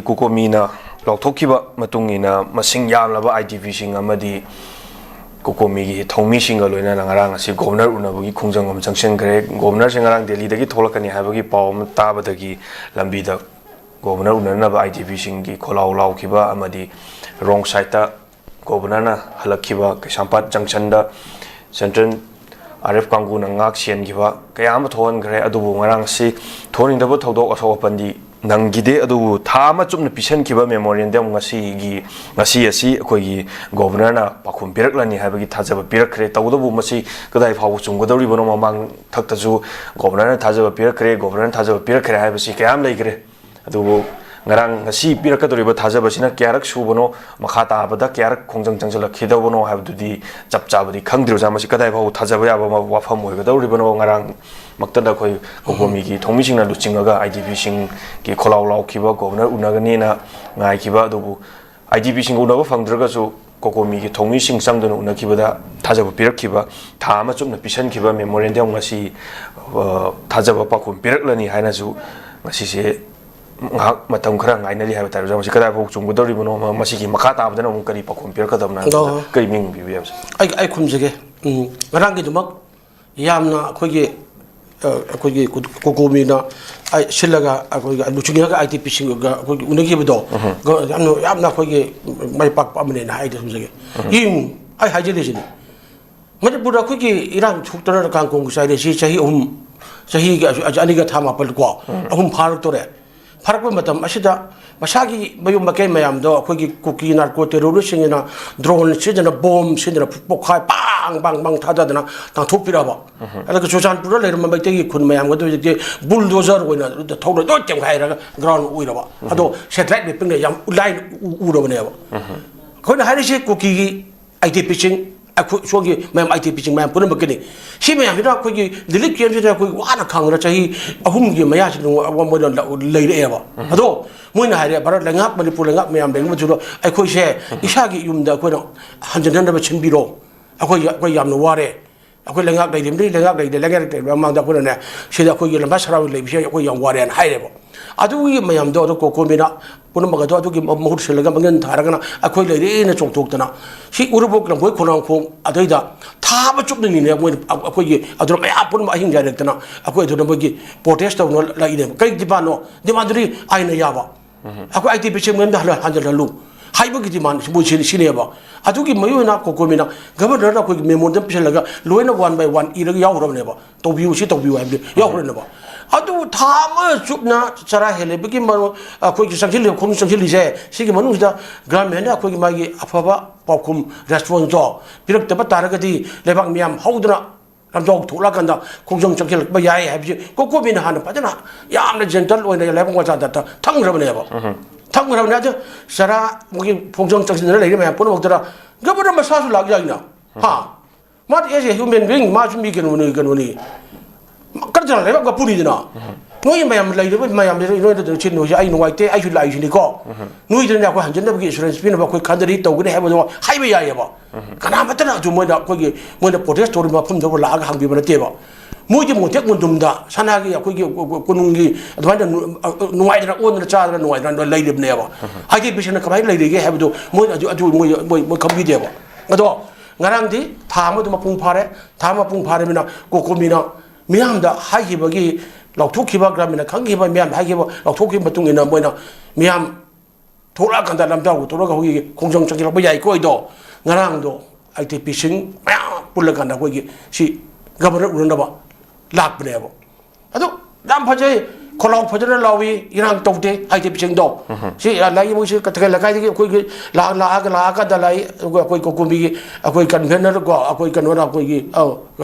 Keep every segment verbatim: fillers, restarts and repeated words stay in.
ꯀꯣꯀꯣꯃꯤꯅ ꯂꯥꯎꯊꯣꯛꯈꯤꯕ ꯃꯇꯨꯡ ꯏꯟꯅ ꯃꯁꯤꯡ ꯌꯥꯝꯂꯕ ꯑꯥꯏ ꯗꯤ ꯄꯤꯁꯤꯡ ꯑꯃꯗꯤ ꯀꯣꯀꯣꯃꯤꯒꯤ ꯊꯧꯃꯤꯁꯤꯡꯒ ꯂꯣꯏꯅꯅ ꯉꯔꯥꯡ ꯑꯁꯤ ꯒꯣꯕꯔꯅꯔ ꯎꯅꯕꯒꯤ ꯈꯣꯡꯖꯪ ꯑꯃ ꯆꯪꯁꯤꯟꯈ꯭ꯔꯦ꯫ ꯒꯣꯕꯔꯅꯔꯁꯦ ꯉꯔꯥꯡ ꯗꯦꯜꯂꯤꯗꯒꯤ ꯊꯣꯛꯂꯛꯀꯅꯤ ꯍꯥꯏꯕꯒꯤ ꯄꯥꯎ ꯑꯃ ꯇꯥꯕꯗꯒꯤ ꯂꯝꯕꯤꯗ ꯒꯣꯕꯔꯅꯔ ꯎꯅꯅꯕ ꯑꯥꯏ ꯗꯤ ꯄꯤꯁꯤꯡꯒꯤ ꯈꯣꯜꯂꯥꯎ ꯂꯥꯎꯈꯤꯕ ꯑꯃꯗꯤ ꯔꯣꯡ ꯁꯥꯏꯠꯇ ꯒꯣꯕꯔꯅꯔꯅ ꯍꯜꯂꯛꯈꯤꯕ ꯀꯩꯁꯥꯝꯄꯥꯠ ꯖꯪꯁꯟꯗ ꯁꯦꯟꯇ꯭ꯔꯦꯜ ꯑꯥꯔ ꯑꯦꯐ ꯀꯥꯡꯕꯨꯅ ꯉꯥꯛ ꯁꯦꯟꯈꯤꯕ ꯀꯌꯥ ꯑꯃ ꯊꯣꯛꯍꯟꯈ꯭ꯔꯦ꯫ ꯑꯗꯨꯕꯨ ꯉꯔꯥꯡꯁꯤ ꯊꯣꯛꯍꯟꯅꯤꯡꯗꯕ ꯊꯧꯗꯣꯛ ꯑꯁꯣꯛ ꯑꯄꯟꯗꯤ ꯅꯪꯈꯤꯗꯦ꯫ ꯑꯗꯨꯕꯨ ꯊꯥ ꯑꯃ ꯆꯨꯞꯅ ꯄꯤꯁꯟꯈꯤꯕ ꯃꯦꯃꯣꯔꯦꯟꯗꯝ ꯉꯁꯤꯒꯤ, ꯉꯁꯤ ꯑꯁꯤ ꯑꯩꯈꯣꯏꯒꯤ ꯒꯣꯕꯔꯅꯔꯅ ꯄꯥꯎꯈꯨꯝ ꯄꯤꯔꯛꯂꯅꯤ ꯍꯥꯏꯕꯒꯤ ꯊꯥꯖꯕ ꯄꯤꯔꯛꯈ꯭ꯔꯦ꯫ ꯇꯧꯕꯇꯕꯨ ꯃꯁꯤ ꯀꯗꯥꯏ ꯐꯥꯎꯕ ꯆꯨꯝꯒꯗꯧꯔꯤꯕꯅꯣ? ꯃꯃꯥꯡ ꯊꯛꯇꯁꯨ ꯒꯣꯕꯔꯅꯔꯅ ꯊꯥꯖꯕ ꯄꯤꯔꯛꯈ꯭ꯔꯦ, ꯒꯣꯕꯔꯅꯔꯅ ꯊꯥꯖꯕ ꯄꯤꯔꯛꯈ꯭ꯔꯦ ꯍꯥꯏꯕꯁꯤ ꯀꯌꯥ ꯑꯃ ꯂꯩꯈ꯭ꯔꯦ꯫ ꯑꯗꯨꯕꯨ ꯉꯔꯥꯡ ꯉꯁꯤ ꯄꯤꯔꯛꯀꯗꯧꯔꯤꯕ ꯊꯥꯖꯕꯁꯤꯅ ꯀꯌꯥꯔꯛ ꯁꯨꯕꯅꯣ, ꯃꯈꯥ ꯇꯥꯕꯗ ꯀꯌꯥꯔꯛ ꯈꯣꯡꯖꯪ ꯆꯪꯁꯤꯜꯂꯛꯈꯤꯗꯧꯕꯅꯣ ꯍꯥꯏꯕꯗꯨꯗꯤ ꯆꯞ ꯆꯥꯕꯗꯤ ꯈꯪꯗ꯭ꯔꯤ ꯑꯣꯖꯥ꯫ ꯃꯁꯤ ꯀꯗꯥꯏ ꯐꯥꯎꯕ ꯊꯥꯖꯕ ꯌꯥꯕ ꯋꯥꯐꯝ ꯑꯣꯏꯒꯗꯧꯔꯤꯕꯅꯣ? ꯉꯔꯥꯡꯃꯛꯇꯗ ꯑꯩꯈꯣꯏ ꯀꯣꯀꯣꯃꯤꯒꯤ ꯊꯧꯃꯤꯁꯤꯡꯅ ꯂꯨꯆꯤꯡꯉꯒ ꯑꯥꯏ ꯗꯤ ꯄꯤꯁꯤꯡꯒꯤ ꯈꯣꯜꯂꯥꯎ ꯂꯥꯎꯈꯤꯕ, ꯒꯣꯕꯔꯅꯔ ꯎꯅꯒꯅꯤꯅ ꯉꯥꯏꯈꯤꯕ, ꯑꯗꯨꯕꯨ ꯑꯥꯏ ꯗꯤ ꯄꯤꯁꯤꯡꯒ ꯎꯅꯕ ꯐꯪꯗ꯭ꯔꯒꯁꯨ ꯀꯣꯀꯣꯃꯤꯒꯤ ꯊꯧꯃꯤꯁꯤꯡ ꯆꯪꯗꯨꯅ ꯎꯅꯈꯤꯕꯗ ꯊꯥꯖꯕ ꯄꯤꯔꯛꯈꯤꯕ, ꯊꯥ ꯑꯃ ꯆꯨꯞꯅ ꯄꯤꯁꯟꯈꯤꯕ ꯃꯦꯃꯣꯔꯦꯟꯗꯝ ꯉꯁꯤ, ꯑ, ꯊꯥꯖꯕ ꯄꯥꯎꯈꯨꯝ ꯄꯤꯔꯛꯂꯅꯤ ꯍꯥꯏꯅꯁꯨ ꯉꯁꯤꯁꯦ ꯉꯥꯏꯍꯥꯛ ꯃꯇꯝ ꯈꯔ ꯉꯥꯏꯅꯔꯤ ꯍꯥꯏꯕ ꯇꯥꯔꯦ꯫ ꯑꯣꯖꯥ, ꯃꯁꯤ ꯀꯗꯥꯏꯐꯥꯎ ꯆꯨꯝꯒꯗꯧꯔꯤꯕꯅꯣ? ꯃ-, ꯃꯁꯤꯒꯤ ꯃꯈꯥ ꯇꯥꯕꯗꯅ ꯑꯃꯨꯛ ꯀꯔꯤ ꯄꯥꯎꯈꯨꯝ ꯄꯤꯔꯛꯀꯗꯕꯅꯣ ꯍꯥꯏꯕꯗꯨꯗ ꯑꯗꯣ ꯀꯔꯤ ꯃꯤꯠꯌꯦꯡ ꯄꯤꯕꯤꯒꯦ ꯍꯥꯏꯕꯁꯦ? ꯑꯩ, ꯑꯩ ꯈꯨꯝꯖꯒꯦ꯫ ꯎꯝ, ꯉꯔꯥꯡꯒꯤꯗꯨꯃꯛ ꯌꯥꯝꯅ ꯑꯩꯈꯣꯏꯒꯤ, ꯑ, ꯑꯩꯈꯣꯏꯒꯤ ꯀꯣ-, ꯀꯣꯀꯣꯃꯤꯅ ꯑꯩ ꯁꯤꯜꯂꯒ ꯑꯩꯈꯣꯏꯒꯤ ꯂꯨꯆꯤꯡꯉꯒ ꯑꯥꯏ ꯗꯤ ꯄꯤꯁꯤꯡꯒ ꯑꯩꯈꯣꯏꯒꯤ ꯎꯅꯈꯤꯕꯗꯣ, ꯎꯝ꯫ ꯒ-, ꯌꯥꯝꯅ, ꯌꯥꯝꯅ ꯑꯩꯈꯣꯏꯒꯤ ꯃꯥꯏ ꯄꯥꯛꯄ ꯑꯃꯅꯦꯅ ꯍꯥꯏꯗꯤ ꯊꯝꯖꯒꯦ꯫ ꯎꯝ꯫ ꯌꯦꯡꯉꯨ, ꯑꯩ ꯍꯥꯏꯖꯔꯤꯁꯤꯅꯤ꯫ ꯃꯅꯤꯄꯨꯔꯗ ꯑꯩꯈꯣꯏꯒꯤ ꯏꯔꯥꯡ ꯊꯣꯛꯇꯅ ꯀꯥꯡ ꯀꯣꯡ ꯆꯥꯏꯔꯦ꯫ ꯁꯤ ꯆꯍꯤ ꯑꯍꯨꯝ, ꯆꯍꯤꯒ ꯑꯅꯤꯒ ꯊꯥ ꯃꯥꯄꯜ ꯀꯣ, ꯎꯝ꯫ ꯑꯍꯨꯝ ꯐꯥꯔꯛꯇꯣꯔꯦ꯫ ꯐꯥꯔꯛꯄ ꯃꯇꯝ ꯑꯁꯤꯗ ꯃꯁꯥꯒꯤ ꯃꯌꯨꯝ ꯃꯀꯩ ꯃꯌꯥꯝꯗꯣ ꯑꯩꯈꯣꯏꯒꯤ ꯀꯨꯀꯤ ꯅꯥꯔꯀꯣ ꯇꯦꯔꯣꯔꯤꯁꯁꯤꯡꯁꯤꯅ ꯗ꯭ꯔꯣꯟ ꯁꯤꯖꯤꯟꯅ, ꯕꯣꯝ ꯁꯤꯖꯤꯟꯅ ꯄꯣꯛꯈꯥꯏ ꯄꯥꯡ ꯄꯥꯡ ꯄꯥꯡ ꯊꯥꯗꯗꯅ ꯇꯥꯟꯊꯣꯛꯄꯤꯔꯛꯑꯕ꯫ ꯎꯝ꯫ ꯑꯗꯨꯒ ꯆꯨꯔꯆꯥꯟꯄꯨꯔꯗ ꯂꯩꯔꯝꯕ ꯃꯩꯇꯩꯒꯤ ꯈꯨꯟ ꯃꯌꯥꯝꯒꯗꯣ ꯍꯧꯖꯤꯛꯇꯤ ꯕꯨꯜꯗꯣꯖꯔ ꯑꯣꯏꯅ ꯊꯧꯔ ꯂꯣꯏ ꯇꯦꯝꯈꯥꯏꯔꯒ ꯒ꯭ꯔꯥꯎꯟ ꯑꯣꯏꯔꯕ꯫ ꯎꯝ꯫ ꯑꯗꯣ ꯁꯦꯇꯦꯂꯥꯏꯠ ꯃꯦꯞꯄꯤꯡꯅ ꯌꯥꯝ ꯂꯥꯏꯅ ꯎ-, ꯎꯔꯕꯅꯦꯕ꯫ ꯎꯝ꯫ ꯑꯩꯈꯣꯏꯅ ꯍꯥꯏꯔꯤꯁꯤ ꯀꯨꯀꯤꯒꯤ ꯑꯥꯏ ꯗꯤ ꯄꯤꯁꯤꯡ, ꯑꯩꯈꯣꯏ ꯁꯣꯝꯒꯤ ꯃꯌꯥꯝ ꯑꯥꯏ ꯗꯤ ꯄꯤꯁꯤꯡ ꯃꯌꯥꯝ ꯄꯨꯝꯅꯃꯛꯀꯤꯅꯤ꯫ ꯁꯤ ꯃꯌꯥꯝꯁꯤꯅ ꯑꯩꯈꯣꯏꯒꯤ ꯔꯤꯂꯤꯐ ꯀꯦꯝꯁꯤꯗ ꯑꯩꯈꯣꯏ ꯋꯥꯅ ꯈꯥꯡꯗꯅ ꯆꯍꯤ ꯑꯍꯨꯝꯒꯤ ꯃꯌꯥꯁꯤꯗ ꯃꯣꯏꯅ ꯂꯩꯔꯛꯑꯦꯕ꯫ ꯎꯝ꯫ ꯑꯗꯣ ꯃꯣꯏꯅ ꯍꯥꯏꯔꯦ, "ꯚꯥꯔꯠ ꯂꯩꯉꯥꯛ, ꯃꯅꯤꯄꯨꯔ ꯂꯩꯉꯥꯛ ꯃꯌꯥꯝ ꯂꯩꯔꯤꯕꯁꯤꯗ ꯑꯩꯈꯣꯏꯁꯦ ꯎꯝ꯫ ꯏꯁꯥꯒꯤ ꯌꯨꯝꯗ ꯑꯩꯈꯣꯏꯅ ꯍꯟꯖꯤꯟꯅꯅꯕ ꯁꯤꯟꯕꯤꯔꯣ꯫ ꯑꯩꯈꯣꯏ, ꯑꯩꯈꯣꯏ ꯌꯥꯝꯅ ꯋꯥꯔꯦ꯫ ꯑꯩꯈꯣꯏ ꯂꯩꯉꯥꯛ ꯂꯩꯔꯤꯕꯅꯤ, ꯂꯩꯉꯥꯛ ꯂꯩꯔꯤꯕ ꯃꯃꯥꯡꯗ ꯑꯩꯈꯣꯏꯅꯅꯦ, ꯁꯤꯗ ꯑꯩꯈꯣꯏꯒꯤ ꯂꯝꯐꯥ ꯁꯔꯥꯎ ꯂꯩꯕꯁꯦ ꯑꯩꯈꯣꯏ ꯌꯥꯝ ꯋꯥꯔꯦꯅ ꯍꯥꯏꯔꯦꯕ꯫ ꯑꯗꯨꯒꯤ ꯃꯌꯥꯝꯗꯣ ꯑꯗꯨ ꯀꯣꯀꯣꯃꯤꯅ ꯄꯨꯝꯅꯃꯛ ꯑꯗꯣ ꯑꯗꯨꯒꯤ ꯃꯍꯨꯠ ꯁꯤꯜꯂꯒ ꯃꯥꯡꯖꯤꯟ ꯊꯥꯔꯒꯅ ꯑꯩꯈꯣꯏ ꯂꯩꯔꯦꯅ ꯆꯣꯡꯊꯣꯛꯇꯅ, ꯁꯤ ꯎꯔꯤꯄꯣꯛ, ꯂꯝꯕꯣꯏ, ꯈꯣꯡꯅꯥꯡꯈꯣꯡ, ꯑꯗꯩꯗ ꯊꯥ ꯑꯃ ꯆꯨꯞꯅꯅꯤꯅꯦ ꯃꯣꯏꯅ ꯑꯩꯈꯣꯏꯒꯤ ꯑꯗꯨꯅ ꯃꯌꯥꯝ ꯄꯨꯝꯅꯃꯛ ꯑꯍꯤꯡ ꯌꯥꯏꯔꯛꯇꯅ ꯑꯩꯈꯣꯏ ꯑꯗꯨꯅ ꯃꯣꯏꯒꯤ ꯄ꯭ꯔꯣꯇꯦꯁ ꯇꯧꯅ ꯂꯥꯛꯏꯅꯦꯕ꯫ ꯀꯔꯤ ꯗꯤꯃꯥꯟꯅꯣ? ꯗꯤꯃꯥꯟꯗꯨꯗꯤ ꯑꯥꯏꯟꯅ ꯌꯥꯕ꯫ ꯑꯩꯈꯣꯏ ꯑꯥꯏ ꯇꯤ ꯄꯤ ꯁꯤ ꯃꯌꯨꯝꯗ ꯍꯜꯍꯜ-, ꯍꯟꯖꯤꯜꯍꯜꯂꯨ ꯍꯥꯏꯕꯒꯤ ꯗꯤꯃꯥꯟ ꯃꯣꯏ ꯁꯤ-, ꯁꯤꯅꯦꯕ꯫ ꯑꯗꯨꯒꯤ ꯃꯔꯨꯑꯣꯏꯅ ꯀꯣꯀꯣꯃꯤꯅ ꯒꯕꯔꯅꯔꯗ ꯑꯩꯈꯣꯏꯒꯤ ꯃꯦꯃꯣꯔꯦꯟꯗꯝ ꯄꯤꯁꯤꯜꯂꯒ ꯂꯣꯏꯅ ꯋꯥꯟ ꯕꯥꯏ ꯋꯥꯟ ꯏꯔꯒ ꯌꯥꯎꯈ꯭ꯔꯕꯅꯦꯕ꯫ ꯇꯧꯕꯤꯌꯨ, ꯁꯤ ꯇꯧꯕꯤꯌꯨ ꯍꯥꯏꯕꯗꯤ ꯌꯥꯎꯈ꯭ꯔꯕꯅꯦꯕ꯫ ꯑꯗꯨ ꯊꯥ ꯑꯃ ꯆꯨꯞꯅ ꯆꯔꯥ ꯍꯦꯜꯂꯦꯕꯒꯤ ꯃꯔꯨ ꯑꯩꯈꯣꯏꯒꯤ ꯆꯪꯁꯤꯜꯂꯤꯕ, ꯈꯣꯡ ꯆꯪꯁꯤꯜꯂꯤꯁꯦ, ꯁꯤꯒꯤ ꯃꯅꯨꯡꯁꯤꯗ ꯒꯚꯔꯟꯃꯦꯟꯅ ꯑꯩꯈꯣꯏꯒꯤ ꯃꯥꯒꯤ ꯑꯐꯕ ꯄꯥꯎꯈꯨꯝ, ꯔꯦꯁꯄꯣꯟꯁꯇꯣ ꯄꯤꯔꯛꯇꯕ ꯇꯥꯔꯒꯗꯤ ꯂꯩꯕꯥꯛ ꯃꯤꯌꯥꯝ ꯍꯧꯗꯅ ꯂꯝꯖꯥꯎ ꯊꯣꯛꯂꯛꯑꯀꯥꯟꯗ ꯈꯣꯡꯖꯪ ꯆꯪꯁꯤꯜꯂꯛꯄ ꯌꯥꯏ ꯍꯥꯏꯕꯁꯤ ꯀꯣꯀꯣꯃꯤꯅ ꯍꯥꯟꯅ ꯐꯖꯅ ꯌꯥꯝꯅ ꯖꯦꯟꯇꯜ ꯑꯣꯏꯅ ꯂꯩꯕꯥꯛ ꯃꯆꯥꯗ ꯊꯝꯈ꯭ꯔꯕꯅꯦꯕ꯫ ꯊꯝꯈ꯭ꯔꯕꯅꯦ꯫ ꯑꯗꯨ ꯆꯔꯥ ꯃꯣꯏꯒꯤ ꯈꯣꯡꯖꯪ ꯆꯪꯁꯤꯟꯗꯅ ꯂꯩꯔꯤ ꯃꯌꯥꯝ ꯄꯨꯝꯅꯃꯛꯇꯨꯗ ꯒꯕꯔꯅꯔ ꯃꯁꯥꯁꯨ ꯂꯥꯛ ꯌꯥꯏꯅ꯫ ꯍꯥ? ꯃꯥꯗꯤ ꯑꯦꯁ ꯑꯦ ꯍ꯭ꯌꯨꯃꯦꯟ ꯕꯤꯡ, ꯃꯥꯁꯨ ꯃꯤ ꯀꯩꯅꯣꯅꯤ, ꯀꯩꯅꯣꯅꯤ꯫ ꯀꯔꯝ ꯇꯧꯅ ꯂꯩꯕꯥꯛ ꯃꯄꯨꯅꯤꯗꯅ꯫ ꯅꯣꯏ ꯃꯌꯥꯝ ꯂꯩꯔꯤꯕ ꯃꯌꯥꯝꯁꯤꯗ ꯅꯣꯏꯗ ꯁꯤ ꯅꯣꯏꯁꯦ ꯑꯩ ꯅꯨꯡꯉꯥꯏꯇꯦ, ꯑꯩꯁꯨ ꯂꯥꯛꯏꯁꯤꯅꯤꯀꯣ꯫ ꯅꯣꯏꯗꯅꯦ ꯑꯩꯈꯣꯏ ꯍꯟꯖꯤꯟꯅꯕꯒꯤ ꯏꯟꯁꯨꯔꯦꯟꯁ ꯄꯤꯅꯕ ꯑꯩꯈꯣꯏ ꯈꯟꯗꯔꯤ, ꯇꯧꯒꯅꯤ ꯍꯥꯏꯕꯗꯣ ꯍꯥꯏꯕ ꯌꯥꯏꯑꯕ꯫ ꯀꯅꯥꯃꯠꯇꯅ ꯑꯗꯨ ꯃꯣꯏꯗ ꯑꯩꯈꯣꯏꯒꯤ, ꯃꯣꯏꯅ ꯄ꯭ꯔꯣꯇꯦꯁ ꯇꯧꯔꯤꯕ ꯃꯐꯝꯗꯨꯕꯨ ꯂꯥꯛꯑꯒ ꯍꯪꯕꯤꯕ ꯅꯠꯇꯦꯕ꯫ ꯃꯣꯏꯗꯤ ꯃꯣꯟꯇꯦꯛ ꯃꯣꯟꯗꯨꯝꯗ ꯁꯅꯥꯒꯤ ꯑꯩꯈꯣꯏꯒꯤ ꯀꯣꯅꯨꯡꯒꯤ ꯑꯗꯨꯃꯥꯏꯅ ꯅꯨꯡꯉꯥꯏꯗꯅ ꯑꯣꯟꯗꯅ ꯆꯥꯗꯅ ꯅꯨꯡꯉꯥꯏꯗꯅ ꯂꯩꯔꯤꯕꯅꯦꯕ꯫ ꯑꯥꯏ ꯇꯤ ꯄꯤ ꯁꯤꯅ ꯀꯃꯥꯏꯅ ꯂꯩꯔꯤꯒꯦ ꯍꯥꯏꯕꯗꯨ ꯃꯣꯏ ꯑꯗꯨ, ꯑꯗꯨ ꯃꯣꯏ, ꯃꯣꯏ, ꯃꯣꯏ ꯈꯪꯕꯤꯗꯦꯕ꯫ ꯑꯗꯣ ꯉꯔꯥꯡꯗꯤ ꯊꯥ ꯑꯃꯗꯨ ꯃꯄꯨꯡ ꯐꯥꯔꯦ꯫ ꯊꯥ ꯑꯃ ꯃꯄꯨꯡ ꯐꯥꯔꯕꯅꯤꯅ ꯀꯣꯀꯣꯃꯤꯅ ꯃꯤꯌꯥꯝꯗ ꯍꯥꯏꯈꯤꯕꯒꯤ, ꯂꯥꯎꯊꯣꯛꯈꯤꯕ, ꯒ꯭ꯔꯥꯃꯤꯅ ꯈꯪꯈꯤꯕ ꯃꯤꯌꯥꯝꯗ ꯍꯥꯏꯈꯤꯕ, ꯂꯥꯎꯊꯣꯛꯈꯤꯕ ꯃꯇꯨꯡ ꯏꯟꯅ ꯃꯣꯏꯅ ꯃꯤꯌꯥꯝ ꯊꯣꯛꯂꯛꯑꯀꯥꯟꯗ ꯂꯝꯖꯥꯎ ꯊꯣꯛꯂꯒ ꯑꯩꯈꯣꯏꯒꯤ ꯈꯣꯡꯖꯪ ꯆꯪꯁꯤꯜꯂꯛꯄ ꯌꯥꯏꯀꯣ꯫ ꯑꯩꯗꯣ ꯉꯔꯥꯡꯗꯣ ꯑꯥꯏ ꯇꯤ ꯄꯤ ꯁꯤꯡ ꯃꯌꯥꯝ ꯄꯨꯜꯂꯀꯥꯟꯗ ꯑꯩꯈꯣꯏꯒꯤ ꯁꯤ ꯒꯕꯔꯅꯔ ꯎꯅꯅꯕ ꯂꯥꯛꯄꯅꯦꯕ꯫ ꯑꯗꯨ ꯌꯥꯝ ꯐꯖꯩ, ꯈꯣꯜꯂꯥꯎ ꯐꯖꯅ ꯂꯥꯎꯏ, ꯏꯔꯥꯡ ꯇꯧꯗꯦ ꯑꯥꯏ ꯇꯤ ꯄꯤ ꯁꯤꯡꯗꯣ꯫ ꯁꯤ ꯂꯥꯛꯏ ꯃꯣꯏꯁꯤ ꯀꯩꯊꯦꯜ ꯂꯩꯀꯥꯏꯗꯒꯤ ꯑꯩꯈꯣꯏꯒꯤ ꯂꯥꯛ-, ꯂꯥꯛꯑꯒ, ꯂꯥꯛꯑꯀꯥꯟꯗ ꯂꯥꯛꯏ꯫ ꯑꯩꯈꯣꯏ, ꯑꯩꯈꯣꯏ ꯀꯣꯀꯨꯝꯕꯤꯒꯤ ꯑꯩꯈꯣꯏ ꯀꯟꯚꯦꯅꯔ ꯀꯣ, ꯑꯩꯈꯣꯏ ꯀꯩꯅꯣꯅ ꯑꯩꯈꯣꯏꯒꯤ, ꯑꯧ,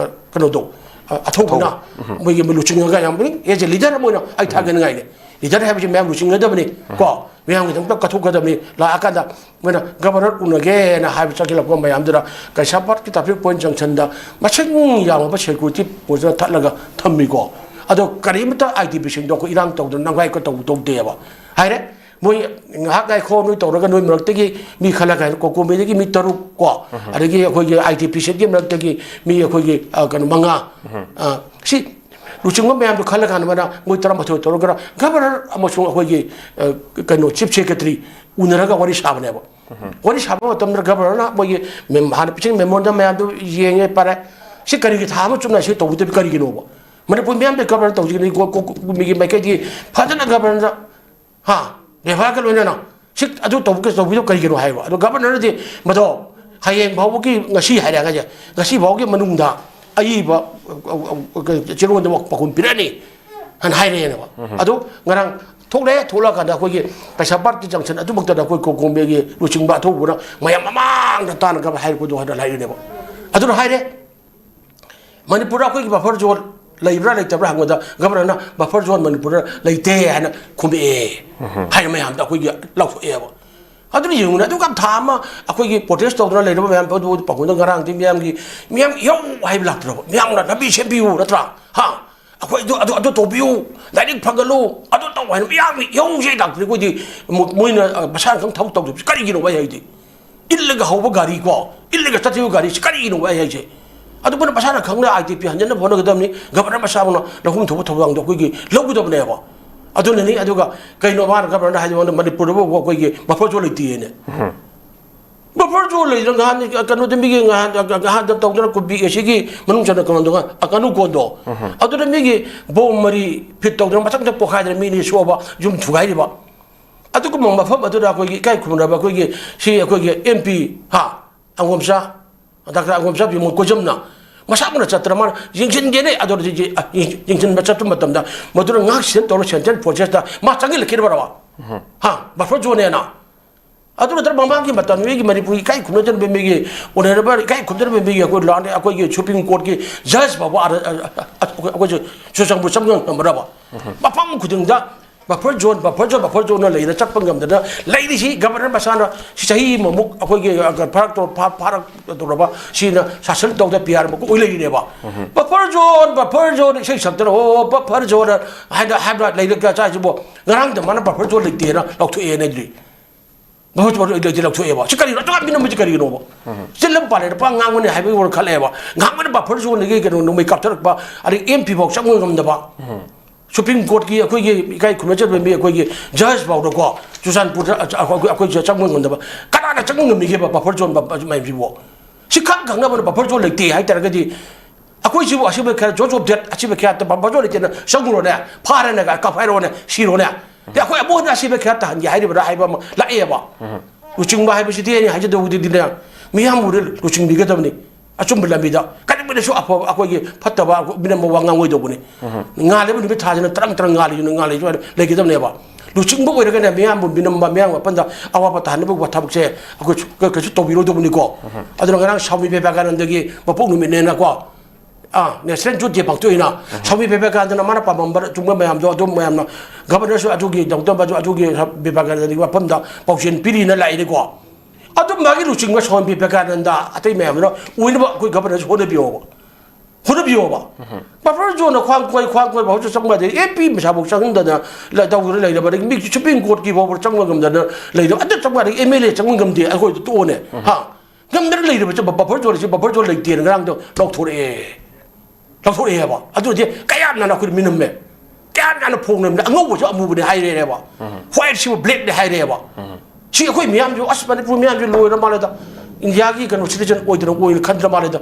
ꯀꯩꯅꯣꯗꯣ, ꯑ, ꯑꯊꯧꯕꯅ ꯃꯣꯏꯒꯤ ꯂꯨꯆꯤꯡꯉꯒ ꯌꯥꯝ ꯑꯦꯖ ꯑꯦ ꯂꯤꯗꯔ ꯑꯃ ꯑꯣꯏꯅ ꯑꯩ ꯊꯥꯒꯠꯅꯤꯡꯉꯥꯏꯅꯦ꯫ ꯂꯤꯗꯔ ꯍꯥꯏꯕꯁꯤ ꯃꯌꯥꯝ ꯂꯨꯆꯤꯡꯒꯗꯕꯅꯤ ꯀꯣ, ꯃꯌꯥꯝꯒꯤꯗꯃꯛꯇ ꯀꯠꯊꯣꯛꯀꯗꯕꯅꯤ꯫ ꯂꯥꯛꯑꯀꯥꯟꯗ ꯃꯣꯏꯅ ꯒꯕꯔꯅꯔ ꯎꯅꯒꯦꯅ ꯍꯥꯏꯕ ꯆꯪꯁꯤꯜꯂꯛꯄ ꯃꯌꯥꯝꯗꯨꯅ ꯀꯩꯁꯥꯝꯄꯥꯠꯀꯤ ꯇ꯭ꯔꯥꯐꯤꯛ ꯄꯣꯏꯟ ꯖꯪꯁꯟꯗ ꯃꯁꯤꯡ ꯌꯥꯝꯂꯕ ꯁꯦꯀ꯭ꯌꯨꯔꯤꯇꯤ ꯐꯣꯔꯁꯅ ꯊꯠꯂꯒ ꯊꯝꯃꯤꯀꯣ꯫ ꯑꯗꯣ ꯀꯔꯤꯃꯇ ꯑꯥꯏ ꯇꯤ ꯄꯤ ꯁꯤꯡꯗꯣ ꯑꯩꯈꯣꯏ ꯏꯔꯥꯡ ꯇꯧꯗꯅ ꯅꯝꯈꯥꯏ ꯈꯣꯠꯇꯧ ꯇꯧꯗꯦꯕ꯫ ꯍꯥꯏꯔꯦ, ꯃꯣꯏ ꯉꯥꯏꯍꯥꯛ ꯉꯥꯏꯈꯣ, ꯅꯣꯏ ꯇꯧꯔꯒ ꯅꯣꯏ ꯃꯔꯛꯇꯒꯤ ꯃꯤ ꯈꯜꯂꯒ ꯍꯥꯏꯅ ꯀꯣꯀꯣꯃꯤꯗꯒꯤ ꯃꯤ ꯇꯔꯨꯛ ꯀꯣ, ꯑꯗꯒꯤ ꯑꯩꯈꯣꯏꯒꯤ ꯑꯥꯏ ꯇꯤ ꯄꯤ ꯁꯦꯠꯀꯤ ꯃꯔꯛꯇꯒꯤ ꯃꯤ ꯑꯩꯈꯣꯏꯒꯤ, ꯑ, ꯀꯩꯅꯣ, ꯃꯉꯥ꯫ ꯑ, ꯁꯤ ꯂꯨꯆꯤꯡꯕ ꯃꯌꯥꯝꯗꯣ ꯈꯜꯂꯀꯥꯟꯗ ꯃꯣꯏꯅ ꯃꯣꯏ ꯇꯔꯥꯃꯥꯊꯣꯏ ꯇꯧꯔꯒ ꯒꯚꯔꯅꯔ ꯑꯃꯁꯨꯡ ꯑꯩꯈꯣꯏꯒꯤ, ꯑ, ꯀꯩꯅꯣ, ꯆꯤꯐ ꯁꯦꯀ꯭ꯔꯦꯇꯔꯤ ꯎꯅꯔꯒ ꯋꯥꯔꯤ ꯁꯥꯕꯅꯦꯕ꯫ ꯋꯥꯔꯤ ꯁꯥꯕ ꯃꯇꯝꯗ ꯒꯚꯔꯅꯔꯅ ꯃꯣꯏꯒꯤ ꯃꯦꯝ-, ꯍꯥꯟꯅ ꯄꯤꯁꯤꯟ ꯃꯦꯃꯣꯔꯦꯟꯗꯝ ꯃꯌꯥꯝꯗꯨ ꯌꯦꯡꯉꯦ, ꯐꯔꯦ꯫ ꯁꯤ ꯀꯔꯤꯒꯤ ꯊꯥ ꯑꯃ ꯆꯨꯞꯅ ꯁꯤ ꯇꯧꯕꯤꯗꯕꯤ ꯀꯔꯤꯒꯤꯅꯣꯕ? ꯃꯅꯤꯄꯨꯔ ꯃꯤꯌꯥꯝꯗ ꯒꯚꯔꯅꯔ ꯇꯧꯁꯤꯒꯅꯤ, ꯀꯣ-, ꯀꯣ-, ꯀꯣ-, ꯃꯤꯒꯤ ꯃꯥꯏꯀꯩꯗꯤ ꯐꯖꯅ ꯒꯚꯔꯅꯔꯗ, ꯍꯥ, ꯕꯦꯕꯥꯔꯒ ꯂꯣꯏꯅꯅ ꯁꯤ ꯑꯗꯨ ꯇꯧꯕ-, ꯇꯧꯕꯤꯗꯣ ꯀꯔꯤꯒꯤꯅꯣ ꯍꯥꯏꯕ꯫ ꯑꯗꯣ ꯒꯚꯔꯅꯔꯗꯤ ꯃꯗꯣ ꯍꯌꯦꯡ ꯐꯥꯎꯕꯒꯤ, ꯉꯁꯤ ꯍꯥꯏꯔꯛꯑꯒꯁꯦ, ꯉꯁꯤ ꯐꯥꯎꯒꯤ ꯃꯅꯨꯡꯗ ꯑꯏꯕ, ꯑ, ꯑ, ꯑ, ꯆꯤꯔꯣꯟꯗ ꯄꯥꯎꯈꯨꯝ ꯄꯤꯔꯛꯑꯅꯤ ꯍꯥꯏꯅ ꯍꯥꯏꯔꯛꯑꯦꯅꯦꯕ꯫ ꯑꯗꯣ ꯉꯔꯥꯡ ꯊꯣꯛꯂꯛꯑꯦ, ꯊꯣꯛꯂꯛꯑꯀꯥꯟꯗ ꯑꯩꯈꯣꯏꯒꯤ ꯀꯩꯁꯥꯝꯄꯥꯠꯀꯤ ꯖꯪꯁꯟ ꯑꯗꯨꯃꯛꯇꯗ ꯑꯩꯈꯣꯏ ꯀꯣꯀꯣꯃꯦꯒꯤ ꯂꯨꯆꯤꯡꯕ ꯑꯊꯧꯕꯅ ꯃꯌꯥꯝ ꯃꯃꯥꯡꯗ ꯇꯥꯅꯒ ꯍꯥꯏꯔꯛꯄꯗꯣ ꯍꯥꯏꯅ ꯍꯥꯏꯔꯛꯑꯦꯅꯦꯕ꯫ ꯑꯗꯨꯅ ꯍꯥꯏꯔꯦ, ꯃꯅꯤꯄꯨꯔꯗ ꯑꯩꯈꯣꯏꯒꯤ ꯕꯐꯔ ꯖꯣꯟ ꯂꯩꯕ꯭ꯔꯥ ꯂꯩꯇꯕ꯭ꯔꯥ ꯍꯪꯕꯗ ꯒꯚꯔꯅꯔꯅ ꯕꯐꯔ ꯖꯣꯟ ꯃꯅꯤꯄꯨꯔꯗ ꯂꯩꯇꯦ ꯍꯥꯏꯅ ꯈꯨꯝꯃꯛꯑꯦ꯫ ꯍꯥꯏꯅ ꯃꯌꯥꯝꯗ ꯑꯩꯈꯣꯏꯒꯤ ꯂꯥꯎꯊꯣꯛꯑꯦꯕ꯫ ꯑꯗꯨꯅ ꯌꯦꯡꯉꯨꯅꯦ, ꯑꯗꯨꯒ ꯊꯥ ꯑꯃ ꯑꯩꯈꯣꯏꯒꯤ ꯄ꯭ꯔꯣꯇꯦꯁ ꯇꯧꯗꯅ ꯂꯩꯔꯕ ꯃꯌꯥꯝ ꯑꯗꯨ ꯄꯥꯎꯈꯨꯝꯗ ꯉꯔꯥꯡꯗꯤ ꯃꯤꯌꯥꯝꯒꯤ, ꯃꯤꯌꯥꯝ ꯏꯍꯧ ꯍꯥꯏꯕ ꯂꯥꯛꯇ꯭ꯔꯕ, ꯃꯤꯌꯥꯝꯅ ꯂꯝꯕꯤ ꯁꯦꯝꯕꯤꯌꯨ ꯅꯠꯇ꯭ꯔꯥ? ꯍꯥ? ꯑꯩꯈꯣꯏ ꯑꯗꯨ, ꯑꯗꯨ, ꯑꯗꯨ ꯇꯧꯕꯤꯌꯨ, ꯂꯥꯏꯔꯤꯛ ꯐꯪꯒꯠꯂꯨ, ꯑꯗꯨ ꯇꯧ ꯍꯥꯏꯅ ꯃꯤꯌꯥꯝꯒꯤ ꯏꯍꯧꯁꯦ ꯂꯥꯛꯇ꯭ꯔꯦ꯫ ꯑꯩꯈꯣꯏꯗꯤ ꯃꯣ-, ꯃꯣꯏꯅ, ꯑ, ꯃꯁꯥꯅ ꯈꯪ ꯊꯕꯛ ꯇꯧꯗꯕꯁꯤ ꯀꯔꯤꯒꯤꯅꯣ ꯑꯩ ꯍꯥꯏꯗꯤ? ꯏꯜꯂꯒ ꯍꯧꯕ ꯒꯥꯔꯤ ꯀꯣ, ꯏꯜꯂꯒ ꯆꯠꯈꯤꯕ ꯒꯥꯔꯤꯁꯤ ꯀꯔꯤꯒꯤꯅꯣ ꯑꯩ ꯍꯥꯏꯁꯦ? ꯑꯗꯨ ꯃꯣꯏꯅ ꯃꯁꯥꯅ ꯈꯪꯅ ꯑꯥꯏ ꯇꯤ ꯄꯤ ꯍꯟꯖꯤꯟꯅꯕ ꯍꯣꯠꯅꯒꯗꯕꯅꯤ꯫ ꯒꯚꯔꯅꯔ ꯃꯁꯥꯃꯛꯅ ꯂꯧꯐꯝ ꯊꯣꯛꯄ ꯊꯧꯗꯥꯡꯗꯣ ꯑꯩꯈꯣꯏꯒꯤ ꯂꯧꯒꯗꯕꯅꯦꯕ꯫ ꯑꯗꯨꯅꯅꯤ꯫ ꯑꯗꯨꯒ ꯀꯩꯅꯣ ꯃꯥꯅ ꯒꯚꯔꯅꯔ ꯍꯥꯏꯁꯦ, ꯑꯩꯉꯣꯟꯗ ꯃꯅꯤꯄꯨꯔꯗꯕꯨ ꯑꯩꯈꯣꯏꯒꯤ ꯕꯐꯔ ꯖꯣꯟ ꯂꯩꯇꯦꯅꯦ꯫ ꯕꯐꯔ ꯖꯣꯟ ꯂꯩꯗꯅ ꯉꯍꯥꯟ ꯀꯩꯅꯣꯗ ꯃꯤꯒꯤ ꯉꯍꯥꯟ, ꯉꯍꯥꯟꯗ ꯇꯧꯗꯅ ꯀꯨꯝꯕꯤ ꯑꯦ ꯁꯤꯒꯤ ꯃꯅꯨꯡ ꯆꯟꯅ ꯀꯩꯅꯣꯗꯣ, ꯑꯀꯅꯨ ꯀꯣꯟꯗꯣ, ꯑꯗꯨꯗ ꯃꯤꯒꯤ ꯕꯣꯝ ꯃꯔꯤ ꯐꯤꯠ ꯇꯧꯗꯅ ꯃꯊꯛꯇ ꯄꯣꯈꯥꯏꯗꯅ ꯃꯤꯅꯤ ꯁꯣꯛꯑꯕ, ꯌꯨꯝ ꯊꯨꯒꯥꯏꯔꯤꯕ꯫ ꯑꯗꯨꯒꯨꯝꯕ ꯃꯐꯝ ꯑꯗꯨꯗ ꯑꯩꯈꯣꯏꯒꯤ ꯏꯀꯥꯏ ꯈꯨꯝꯅꯕ ꯑꯩꯈꯣꯏꯒꯤ ꯁꯤ ꯑꯩꯈꯣꯏꯒꯤ ꯑꯦꯝ ꯄꯤ, ꯍꯥ, ꯑꯉꯣꯝꯆꯥ, ꯗꯥꯛꯇꯔ ꯑꯉꯣꯝꯆꯥ ꯕꯤꯃꯣꯜ ꯀꯣꯏꯖꯝꯅ ꯃꯁꯥꯃꯛꯅ ꯆꯠꯇꯅ ꯃꯥꯅ ꯌꯦꯡꯁꯤꯟꯒꯦꯅꯦ꯫ ꯑꯗꯨ ꯍꯧꯖꯤꯛ ꯌꯦꯡꯁꯤꯟꯕ ꯆꯠꯄ ꯃꯇꯝꯗ ꯃꯗꯨꯅ ꯉꯥꯛ ꯁꯦꯟ ꯇꯧꯔ ꯁꯦꯟꯇ꯭ꯔꯦꯜ ꯐꯣꯔꯁꯦꯁꯇ ꯃꯥ ꯆꯪꯁꯤꯜꯂꯛꯈꯤꯗꯕꯔꯕ? ꯍꯥ, ꯕꯐꯔ ꯖꯣꯟꯅꯦꯅ꯫ ꯑꯗꯨ ꯅꯠꯇ꯭ꯔ ꯃꯃꯥꯡꯒꯤ ꯃꯇꯝ ꯃꯤꯒꯤ ꯃꯅꯤꯄꯨꯔꯒꯤ ꯏꯀꯥꯏ ꯈꯨꯝꯅꯗꯅ ꯃꯤꯒꯤ ꯑꯣꯅꯔꯦꯕꯜ ꯏꯀꯥꯏ ꯈꯨꯝꯅꯗꯅ ꯃꯤꯒꯤ ꯑꯩꯈꯣꯏ ꯂꯥꯟ-, ꯑꯩꯈꯣꯏꯒꯤ ꯁꯨꯄ꯭ꯔꯤꯝ ꯀꯣꯔꯠꯀꯤ ꯖꯖ ꯐꯥꯎꯕ ꯑꯥꯗ, ꯑ, ꯑ, ꯑ, ꯑꯩꯈꯣꯏꯁꯦ ꯆꯨꯔꯆꯥꯟꯄꯨꯔ ꯆꯪꯕ ꯉꯝꯃꯔꯕ? ꯃꯐꯝ ꯈꯨꯗꯤꯡꯗ Buffer zone, buffer zone, buffer zoneꯅ ꯂꯩꯅ ꯆꯠꯄ ꯉꯝꯗꯅ ꯂꯩꯔꯤꯁꯤ꯫ ꯒꯕꯔꯅꯔ ꯃꯁꯥꯅ ꯁꯤ ꯆꯍꯤ ꯑꯃꯃꯨꯛ ꯑꯩꯈꯣꯏꯒꯤ ꯐꯥꯔꯛꯇꯧꯔ ꯐꯥꯔꯛꯇꯧꯔꯕ ꯁꯤꯅ ꯁꯥꯁꯟ ꯇꯧꯗ ꯄꯤ ꯑꯥꯔ ꯃꯀꯣꯛ ꯑꯣꯏ ꯂꯩꯔꯤꯅꯦꯕ꯫ ꯕꯐꯔ ꯖꯣꯟ, ꯕꯐꯔ ꯖꯣꯟ ꯏꯁꯩ ꯁꯛꯇꯅ, "ꯑꯣ, ꯕꯐꯔ ꯖꯣꯟ" ꯍꯥꯏꯅ ꯍꯥꯏꯕ꯭ꯔꯥ? ꯂꯩꯔꯛ ꯀꯌꯥ ꯆꯥꯏꯁꯤꯕꯣ? ꯉꯔꯥꯡꯗ ꯃꯥꯅ ꯕꯐꯔ ꯖꯣꯟ ꯂꯩꯇꯦꯅ ꯂꯥꯎꯊꯣꯛꯑꯦꯅ ꯑꯗꯨꯗꯤ꯫ ꯕꯐꯔ ꯖꯣꯟ ꯂꯩꯇꯦ ꯂꯥꯎꯊꯣꯛꯑꯦꯕ꯫ ꯁꯤ ꯀꯔꯤꯅꯣ? ꯑꯗꯨ ꯃꯤꯅꯝꯕꯁꯤ ꯀꯔꯤꯒꯤꯅꯣꯕ? ꯆꯤꯜꯂꯝ ꯄꯥꯜꯂꯦ ꯂꯨꯄꯥ ꯉꯥꯡꯕꯅꯦ ꯍꯥꯏꯕꯒꯤ ꯋꯥꯈꯜ ꯈꯜꯂꯛꯑꯦꯕ꯫ ꯉꯥꯡꯕꯅ ꯕꯐꯔ ꯖꯣꯟꯗꯒꯤ ꯀꯩꯅꯣ ꯅꯣꯡꯃꯩ ꯀꯥꯞꯊꯔꯛꯄ, ꯑꯗꯒꯤ ꯑꯦꯝ ꯄꯤ ꯐꯥꯎ ꯆꯪꯕ ꯉꯝꯗꯕ꯫ ꯁꯨꯄ꯭ꯔꯤꯝ ꯀꯣꯔꯠꯀꯤ ꯑꯩꯈꯣꯏꯒꯤ ꯏꯀꯥꯏ ꯈꯨꯝꯅꯖꯕ ꯃꯤ ꯑꯩꯈꯣꯏꯒꯤ ꯖꯖ ꯐꯥꯎꯗꯀꯣ, ꯆꯨꯔꯆꯥꯟꯄꯨꯔꯗ ꯑꯩꯈꯣꯏ, ꯑꯩꯈꯣꯏ ꯆꯪꯕ ꯉꯝꯗꯕ꯫ ꯀꯅꯥꯅ ꯆꯪꯕ ꯉꯝꯃꯤꯒꯦꯕ ꯕꯐꯔ ꯖꯣꯟ ꯃꯌꯥꯝꯁꯤꯕꯨ? ꯁꯤ ꯈꯪ ꯈꯪꯅꯕꯅ ꯕꯐꯔ ꯖꯣꯟ ꯂꯩꯇꯦ ꯍꯥꯏꯇꯥꯔꯒꯗꯤ, ꯑꯩꯈꯣꯏꯁꯤꯕꯨ ꯑꯁꯤꯕ ꯈꯔ, ꯖꯣꯖ ꯑꯣꯐ ꯗꯦꯠ, ꯑꯁꯤꯕ ꯈꯔ ꯕꯐꯔ ꯖꯣꯟ ꯂꯩꯇꯦꯅ ꯆꯪꯉꯨꯔꯣꯅꯦ, ꯐꯥꯔꯦꯅꯦ, ꯀꯥꯞꯐꯥꯏꯔꯣꯅꯦ, ꯁꯤꯔꯣꯅꯦ꯫ ꯑꯗꯩ ꯑꯩꯈꯣꯏ ꯑꯃꯨꯛ ꯍꯟꯅ ꯑꯁꯤꯕ ꯈꯔ ꯇꯥꯍꯟꯒꯦ ꯍꯥꯏꯔꯤꯕ꯭ꯔꯥ ꯍꯥꯏꯕ ꯑꯃ ꯂꯥꯛꯑꯦꯕ꯫ ꯂꯨꯆꯤꯡꯕ ꯍꯥꯏꯕꯁꯤꯗꯤ ꯑꯩꯅ ꯍꯥꯏꯖꯗꯧꯕꯗꯨꯗꯤꯅꯦ, ꯃꯤꯌꯥꯝꯕꯨ ꯂꯨꯆꯤꯡꯕꯤꯒꯗꯕꯅꯤ꯫ ꯑꯆꯨꯝꯕ ꯂꯝꯕꯤꯗ ꯀꯔꯤꯒꯨꯝꯕꯗꯁꯨ ꯑꯐꯕ, ꯑꯩꯈꯣꯏꯒꯤ ꯐꯠꯇꯕ ꯃꯤꯅꯝꯕ ꯋꯥ ꯉꯥꯡꯉꯣꯏꯗꯧꯕꯅꯤ꯫ ꯉꯥꯜꯂꯤꯕ ꯅꯨꯃꯤꯠ ꯊꯥꯁꯤꯅ ꯇꯔꯪ ꯇꯔꯪ ꯉꯥꯜꯂꯤꯗꯨꯅ ꯉꯥꯜꯂꯤꯁꯨ ꯂꯩꯒꯗꯕꯅꯦꯕ꯫ ꯂꯨꯆꯤꯡꯕ ꯑꯣꯏꯔꯒꯅ ꯃꯤꯌꯥꯝꯕꯨ ꯃꯤꯅꯝꯕ, ꯃꯤꯌꯥꯝ ꯋꯥꯄꯟꯗ ꯑꯋꯥꯕ ꯇꯥꯍꯟꯅꯕ ꯊꯕꯛꯁꯦ ꯑꯩꯈꯣꯏ ꯀꯩ-, ꯀꯩꯁꯨ ꯇꯧꯕꯤꯔꯣꯏꯗꯧꯕꯅꯤꯀꯣ꯫ ꯑꯗꯨꯅ ꯉꯔꯥꯡ ꯁ꯭ꯋꯥꯃꯤ ꯕꯤꯕꯦꯀꯥꯅꯟꯗꯒꯤ ꯃꯄꯣꯛ ꯅꯨꯃꯤꯠꯅꯦꯅꯀꯣ, ꯑꯥ, ꯅꯦꯁꯅꯦꯜ ꯌꯨꯠ ꯗꯦ ꯄꯥꯡꯊꯣꯛꯏꯅ꯫ ꯁ꯭ꯋꯥꯃꯤ ꯕꯤꯕꯦꯀꯥꯅꯟꯗꯅ ꯃꯥꯅ ꯄꯥꯝꯕꯝꯕ ꯆꯨꯝꯕ ꯃꯌꯥꯝꯗꯣ, ꯑꯗꯨꯝ ꯃꯌꯥꯝꯅ, ꯒꯚꯔꯅꯔꯁꯨ ꯑꯗꯨꯒꯤ, ꯗꯣꯛꯇꯔ ꯕꯥꯁꯨ ꯑꯗꯨꯒꯤ ꯕꯤꯕꯦꯀꯥꯅꯟꯗꯒꯤ ꯋꯥꯐꯝꯗ ꯄꯥꯎꯖꯦꯜ ꯄꯤꯔꯤꯅ ꯂꯥꯛꯏꯅꯤꯀꯣ꯫ ꯑꯗꯨꯝ ꯃꯥꯒꯤ ꯂꯨꯆꯤꯡꯕ ꯁ꯭ꯋꯥꯃꯤ ꯕꯤꯕꯦꯀꯥꯅꯟꯗ ꯑꯇꯩ ꯃꯌꯥꯝꯗꯨꯅ ꯑꯣꯏꯅꯕ ꯑꯩꯈꯣꯏ ꯒꯚꯔꯅꯔꯁꯨ ꯍꯣꯠꯅꯕꯤꯌꯣꯕ꯫ ꯍꯣꯠꯅꯕꯤꯌꯣꯕ꯫ ꯕꯐꯔ ꯖꯣꯟꯅ ꯈ꯭ꯋꯥꯡ ꯀꯣꯏ, ꯈ꯭ꯋꯥꯡ ꯀꯣꯏꯕ ꯍꯧꯖꯤꯛ ꯆꯪꯕ ꯌꯥꯗꯦ꯫ ꯑꯦꯝ ꯄꯤ ꯃꯁꯥꯐꯧ ꯆꯪꯍꯟꯗꯅ ꯂ-, ꯇꯧꯗꯅ ꯂꯩꯔꯕ, ꯑꯗꯒꯤ ꯃꯤ ꯁꯨꯄ꯭ꯔꯤꯝ ꯀꯣꯔꯠꯀꯤ ꯐꯥꯎꯕ ꯆꯪꯕ ꯉꯝꯗꯅ ꯂꯩꯔꯕ, ꯑꯗꯨ ꯆꯪꯕ ꯌꯥꯗꯦ꯫ ꯑꯦꯝ ꯑꯦꯜ ꯑꯦ ꯆꯪꯕ ꯉꯝꯗꯦ, ꯑꯩꯈꯣꯏꯗ ꯇꯣꯛꯑꯣꯅꯦ꯫ ꯍꯥ? ꯉꯝꯗꯅ ꯂꯩꯔꯤꯕꯁꯦ ꯕ-, ꯕꯐꯔ ꯖꯣꯟ ꯑꯁꯤ ꯕꯐꯔ ꯖꯣꯟ ꯂꯩꯇꯦꯅ ꯉꯔꯥꯡꯗꯣ ꯂꯥꯎꯊꯣꯔꯛꯑꯦ꯫ ꯂꯥꯎꯊꯣꯔꯛꯑꯦꯕ꯫ ꯑꯗꯨꯗꯤ ꯀꯌꯥꯝ ꯅꯥꯟꯅ ꯑꯩꯈꯣꯏ ꯃꯤꯅꯝꯃꯦ꯫ ꯀꯌꯥꯝ ꯅꯥꯟꯅ ꯐꯣꯡꯅꯕꯅꯦ꯫ ꯑꯉꯧꯕꯁꯨ ꯑꯃꯨꯕꯅꯦ ꯍꯥꯏꯔꯦꯕ꯫ ꯍ꯭ꯋꯥꯏꯠꯁꯤꯕꯨ ꯕ꯭ꯂꯦꯛꯅꯦ ꯍꯥꯏꯔꯦꯕ꯫ ꯁꯤ ꯑꯩꯈꯣꯏ ꯃꯤꯌꯥꯝꯁꯨ, "ꯑꯁ, ꯃꯅꯤꯄꯨꯔ ꯃꯤꯌꯥꯝꯁꯦ ꯂꯣꯏꯔ ꯃꯥꯜꯂꯦꯗ꯫ ꯏꯟꯗꯤꯌꯥꯒꯤ ꯀꯩꯅꯣ ꯁꯤꯇꯤꯖꯟ ꯑꯣꯏꯗꯅ ꯑꯣꯏꯅ ꯈꯟꯗ꯭ꯔ ꯃꯥꯜꯂꯦꯗ꯫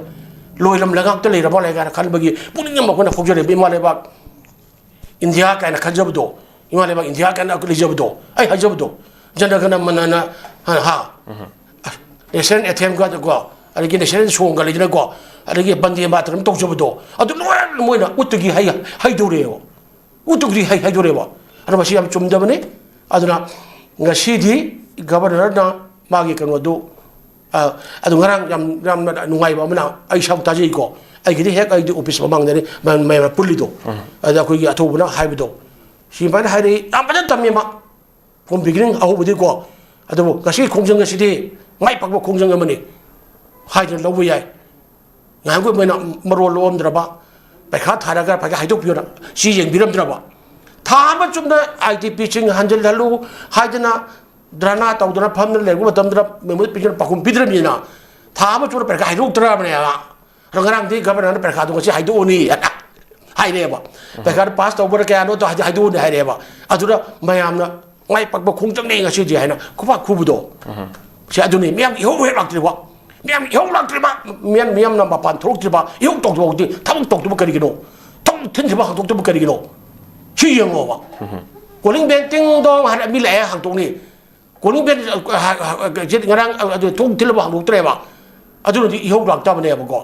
ꯂꯣꯏꯔꯝ ꯂꯩꯉꯥꯛꯇ ꯂꯩꯔ ꯃꯥꯜꯂꯦ" ꯀꯥꯏꯅ ꯈꯟꯕꯒꯤ ꯄꯨꯛꯅꯤꯡ ꯑꯃ ꯑꯩꯈꯣꯏꯅ ꯐꯥꯎꯖꯔꯦꯕ꯫ ꯏꯃꯥ ꯂꯩꯕꯥꯛ ꯏꯟꯗꯤꯌꯥ ꯀꯥꯏꯅ ꯈꯟꯖꯕꯗꯣ, ꯏꯃꯥ ꯂꯩꯕꯥꯛ ꯏꯟꯗꯤꯌꯥ ꯀꯥꯏꯅ ꯂꯩꯖꯕꯗꯣ, ꯑꯩ ꯍꯥꯏꯖꯕꯗꯣ, ꯖꯅ ꯒꯅ ꯃꯅꯅ, ꯍꯥ, ꯍꯥ, ꯅꯦꯁꯅꯦꯜ ꯑꯦꯊꯦꯝꯒ ꯀꯣ, ꯑꯗꯒꯤ ꯅꯦꯁꯅꯦꯜ ꯁꯣꯡꯒ ꯂꯩꯗꯅꯀꯣ, ꯑꯗꯒꯤ ꯕꯟꯗꯦ ꯃꯥꯇꯔꯝ ꯇꯧꯖꯕꯗꯣ, ꯑꯗꯨ ꯂꯣꯏꯅ ꯃꯣꯏꯅ ꯎꯠꯇꯒꯤ ꯍꯩ-, ꯍꯩꯗꯣꯔꯛꯑꯦꯕ꯫ ꯎꯠꯇꯒꯤ ꯍꯩ-, ꯍꯩꯗꯣꯔꯛꯑꯦꯕ꯫ ꯑꯗꯣ ꯃꯁꯤ ꯌꯥꯝ ꯆꯨꯝꯗꯕꯅꯤ꯫ ꯑꯗꯨꯅ ꯉꯁꯤꯗꯤ ꯒꯚꯔꯅꯔꯅ ꯃꯥꯒꯤ ꯀꯩꯅꯣꯗꯨ ꯑ, ꯑꯗꯨ ꯉꯔꯥꯡ ꯌꯥꯝ, ꯌꯥꯝꯅ ꯅꯨꯡꯉꯥꯏꯕ ꯑꯃꯅ, ꯑꯩ ꯏꯁꯥꯃꯛ ꯇꯥꯖꯩꯀꯣ, ꯑꯩꯒꯤꯗꯤ ꯍꯦꯛ ꯑꯩꯗꯤ ꯑꯣꯐꯤꯁ ꯃꯃꯥꯡꯗꯅꯤ ꯃꯌꯥꯝ, ꯃꯌꯥꯝ ꯄꯨꯜꯂꯤꯗꯣ꯫ ꯑꯗ ꯑꯩꯈꯣꯏꯒꯤ ꯑꯊꯧꯕꯅ ꯍꯥꯏꯕꯗꯣ, ꯁꯨꯃꯥꯏꯅ ꯍꯥꯏꯔꯛꯏ꯫ ꯌꯥꯝ ꯐꯖꯅ ꯇꯝꯃꯦ ꯃꯥ꯫ From beginning ꯑꯍꯧꯕꯗꯤꯀꯣ꯫ ꯑꯗꯨꯕꯨ ꯉꯁꯤꯒꯤ ꯈꯣꯡꯖꯪ ꯑꯁꯤꯗꯤ ꯃꯥꯏ ꯄꯥꯛꯄ ꯈꯣꯡꯖꯪ ꯑꯃꯅꯤ ꯍꯥꯏꯗꯅ ꯂꯧꯕ ꯌꯥꯏ꯫ ꯉꯥꯏꯍꯥꯛꯀꯤ ꯑꯣꯏꯅ ꯃꯔꯣꯜ ꯂꯣꯛꯑꯝꯗ꯭ꯔꯕ, ꯄꯩꯈꯥ ꯊꯥꯔꯒ ꯄꯩꯈꯥ ꯍꯥꯏꯗꯣꯛꯄꯤꯌꯣꯅ ꯁꯤ ꯌꯦꯡꯕꯤꯔꯝꯗ꯭ꯔꯕ, ꯊꯥ ꯑꯃ ꯆꯨꯞꯅ IDPꯁꯤꯡ ꯍꯟꯖꯤꯜꯍꯜꯂꯨ ꯍꯥꯏꯗꯅ ꯙꯔꯅꯥ ꯇꯧꯗꯅ ꯐꯝꯗꯅ ꯂꯩꯔꯕ ꯃꯇꯝꯗꯨꯗ ꯃꯦꯃꯣꯔꯤ ꯄꯤꯗꯅ ꯄꯥꯎꯈꯨꯝ ꯄꯤꯗ꯭ꯔꯕꯅꯤꯅ ꯊꯥ ꯑꯃ ꯆꯨꯞꯅ ꯄꯩꯈꯥ ꯍꯥꯏꯗꯣꯛꯇ꯭ꯔꯕꯅꯦꯕ꯫ ꯑꯗꯣ ꯉꯔꯥꯡꯗꯤ ꯒꯚꯔꯅꯔꯅ ꯄꯩꯈꯥꯗꯣ ꯉꯁꯤ ꯍꯥꯏꯗꯣꯛꯑꯅꯤ ꯍꯥꯏꯅ ꯍꯥꯏꯔꯛꯑꯦꯕ꯫ ꯄꯩꯈꯥꯗꯣ ꯄꯥꯁ ꯇꯧꯕꯅ ꯀꯌꯥꯅꯣ ꯑꯗꯣ ꯍꯥꯏꯗꯤ ꯍꯥꯏꯗꯣꯛꯑꯅꯤ ꯍꯥꯏꯔꯛꯑꯦꯕ꯫ ꯑꯗꯨꯗ ꯃꯌꯥꯝꯅ ꯃꯥꯏ ꯄꯥꯛꯄ ꯈꯣꯡꯖꯪꯅꯤ ꯉꯁꯤꯗꯤ ꯍꯥꯏꯅ ꯈꯨꯄꯥꯛ ꯈꯨꯕꯗꯣ꯫ ꯁꯤ ꯑꯗꯨꯅꯤ ꯃꯌꯥꯝ ꯏꯍꯧ ꯍꯦꯛ ꯂꯥꯛꯇ꯭ꯔꯤꯕ꯫ ꯃꯌꯥꯝ ꯏꯍꯧ ꯂꯥꯛꯇ꯭ꯔꯤꯕ꯫ ꯃꯤꯌꯥꯝ, ꯃꯤꯌꯥꯝꯅ ꯃꯄꯥꯟ ꯊꯣꯛꯂꯛꯇ꯭ꯔꯤꯕ, ꯏꯍꯧ ꯇꯧꯗ꯭ꯔꯤꯕ ꯍꯧꯖꯤꯛꯇꯤ ꯊꯕꯛ ꯇꯧꯗꯕ ꯀꯔꯤꯒꯤꯅꯣ? ꯊꯕꯛ ꯊꯤꯟꯗ꯭ꯔꯤꯕ ꯍꯥꯡꯗꯣꯛꯇꯕ ꯀꯔꯤꯒꯤꯅꯣ? ꯁꯤ ꯌꯦꯡꯉꯣꯕ꯫ ꯀꯣꯂꯤꯡ ꯕꯦꯜ ꯇꯤꯡ ꯗꯣꯡ ꯍꯥꯏꯔ ꯃꯤ ꯂꯥꯛꯑꯦ ꯍꯥꯡꯗꯣꯛꯅꯤ꯫ ꯀꯣꯂꯤꯡ ꯕꯦꯜ, ꯑ, ꯑ, ꯑ, ꯉꯔꯥꯡ, ꯑ, ꯑꯗꯨ ꯊꯣꯡ ꯊꯤꯜꯂꯕ ꯍꯥꯡꯗꯣꯛꯇ꯭ꯔꯦꯕ꯫ ꯑꯗꯨꯅꯗꯤ ꯏꯍꯧ ꯂꯥꯛꯇꯕꯅꯦꯕꯀꯣ꯫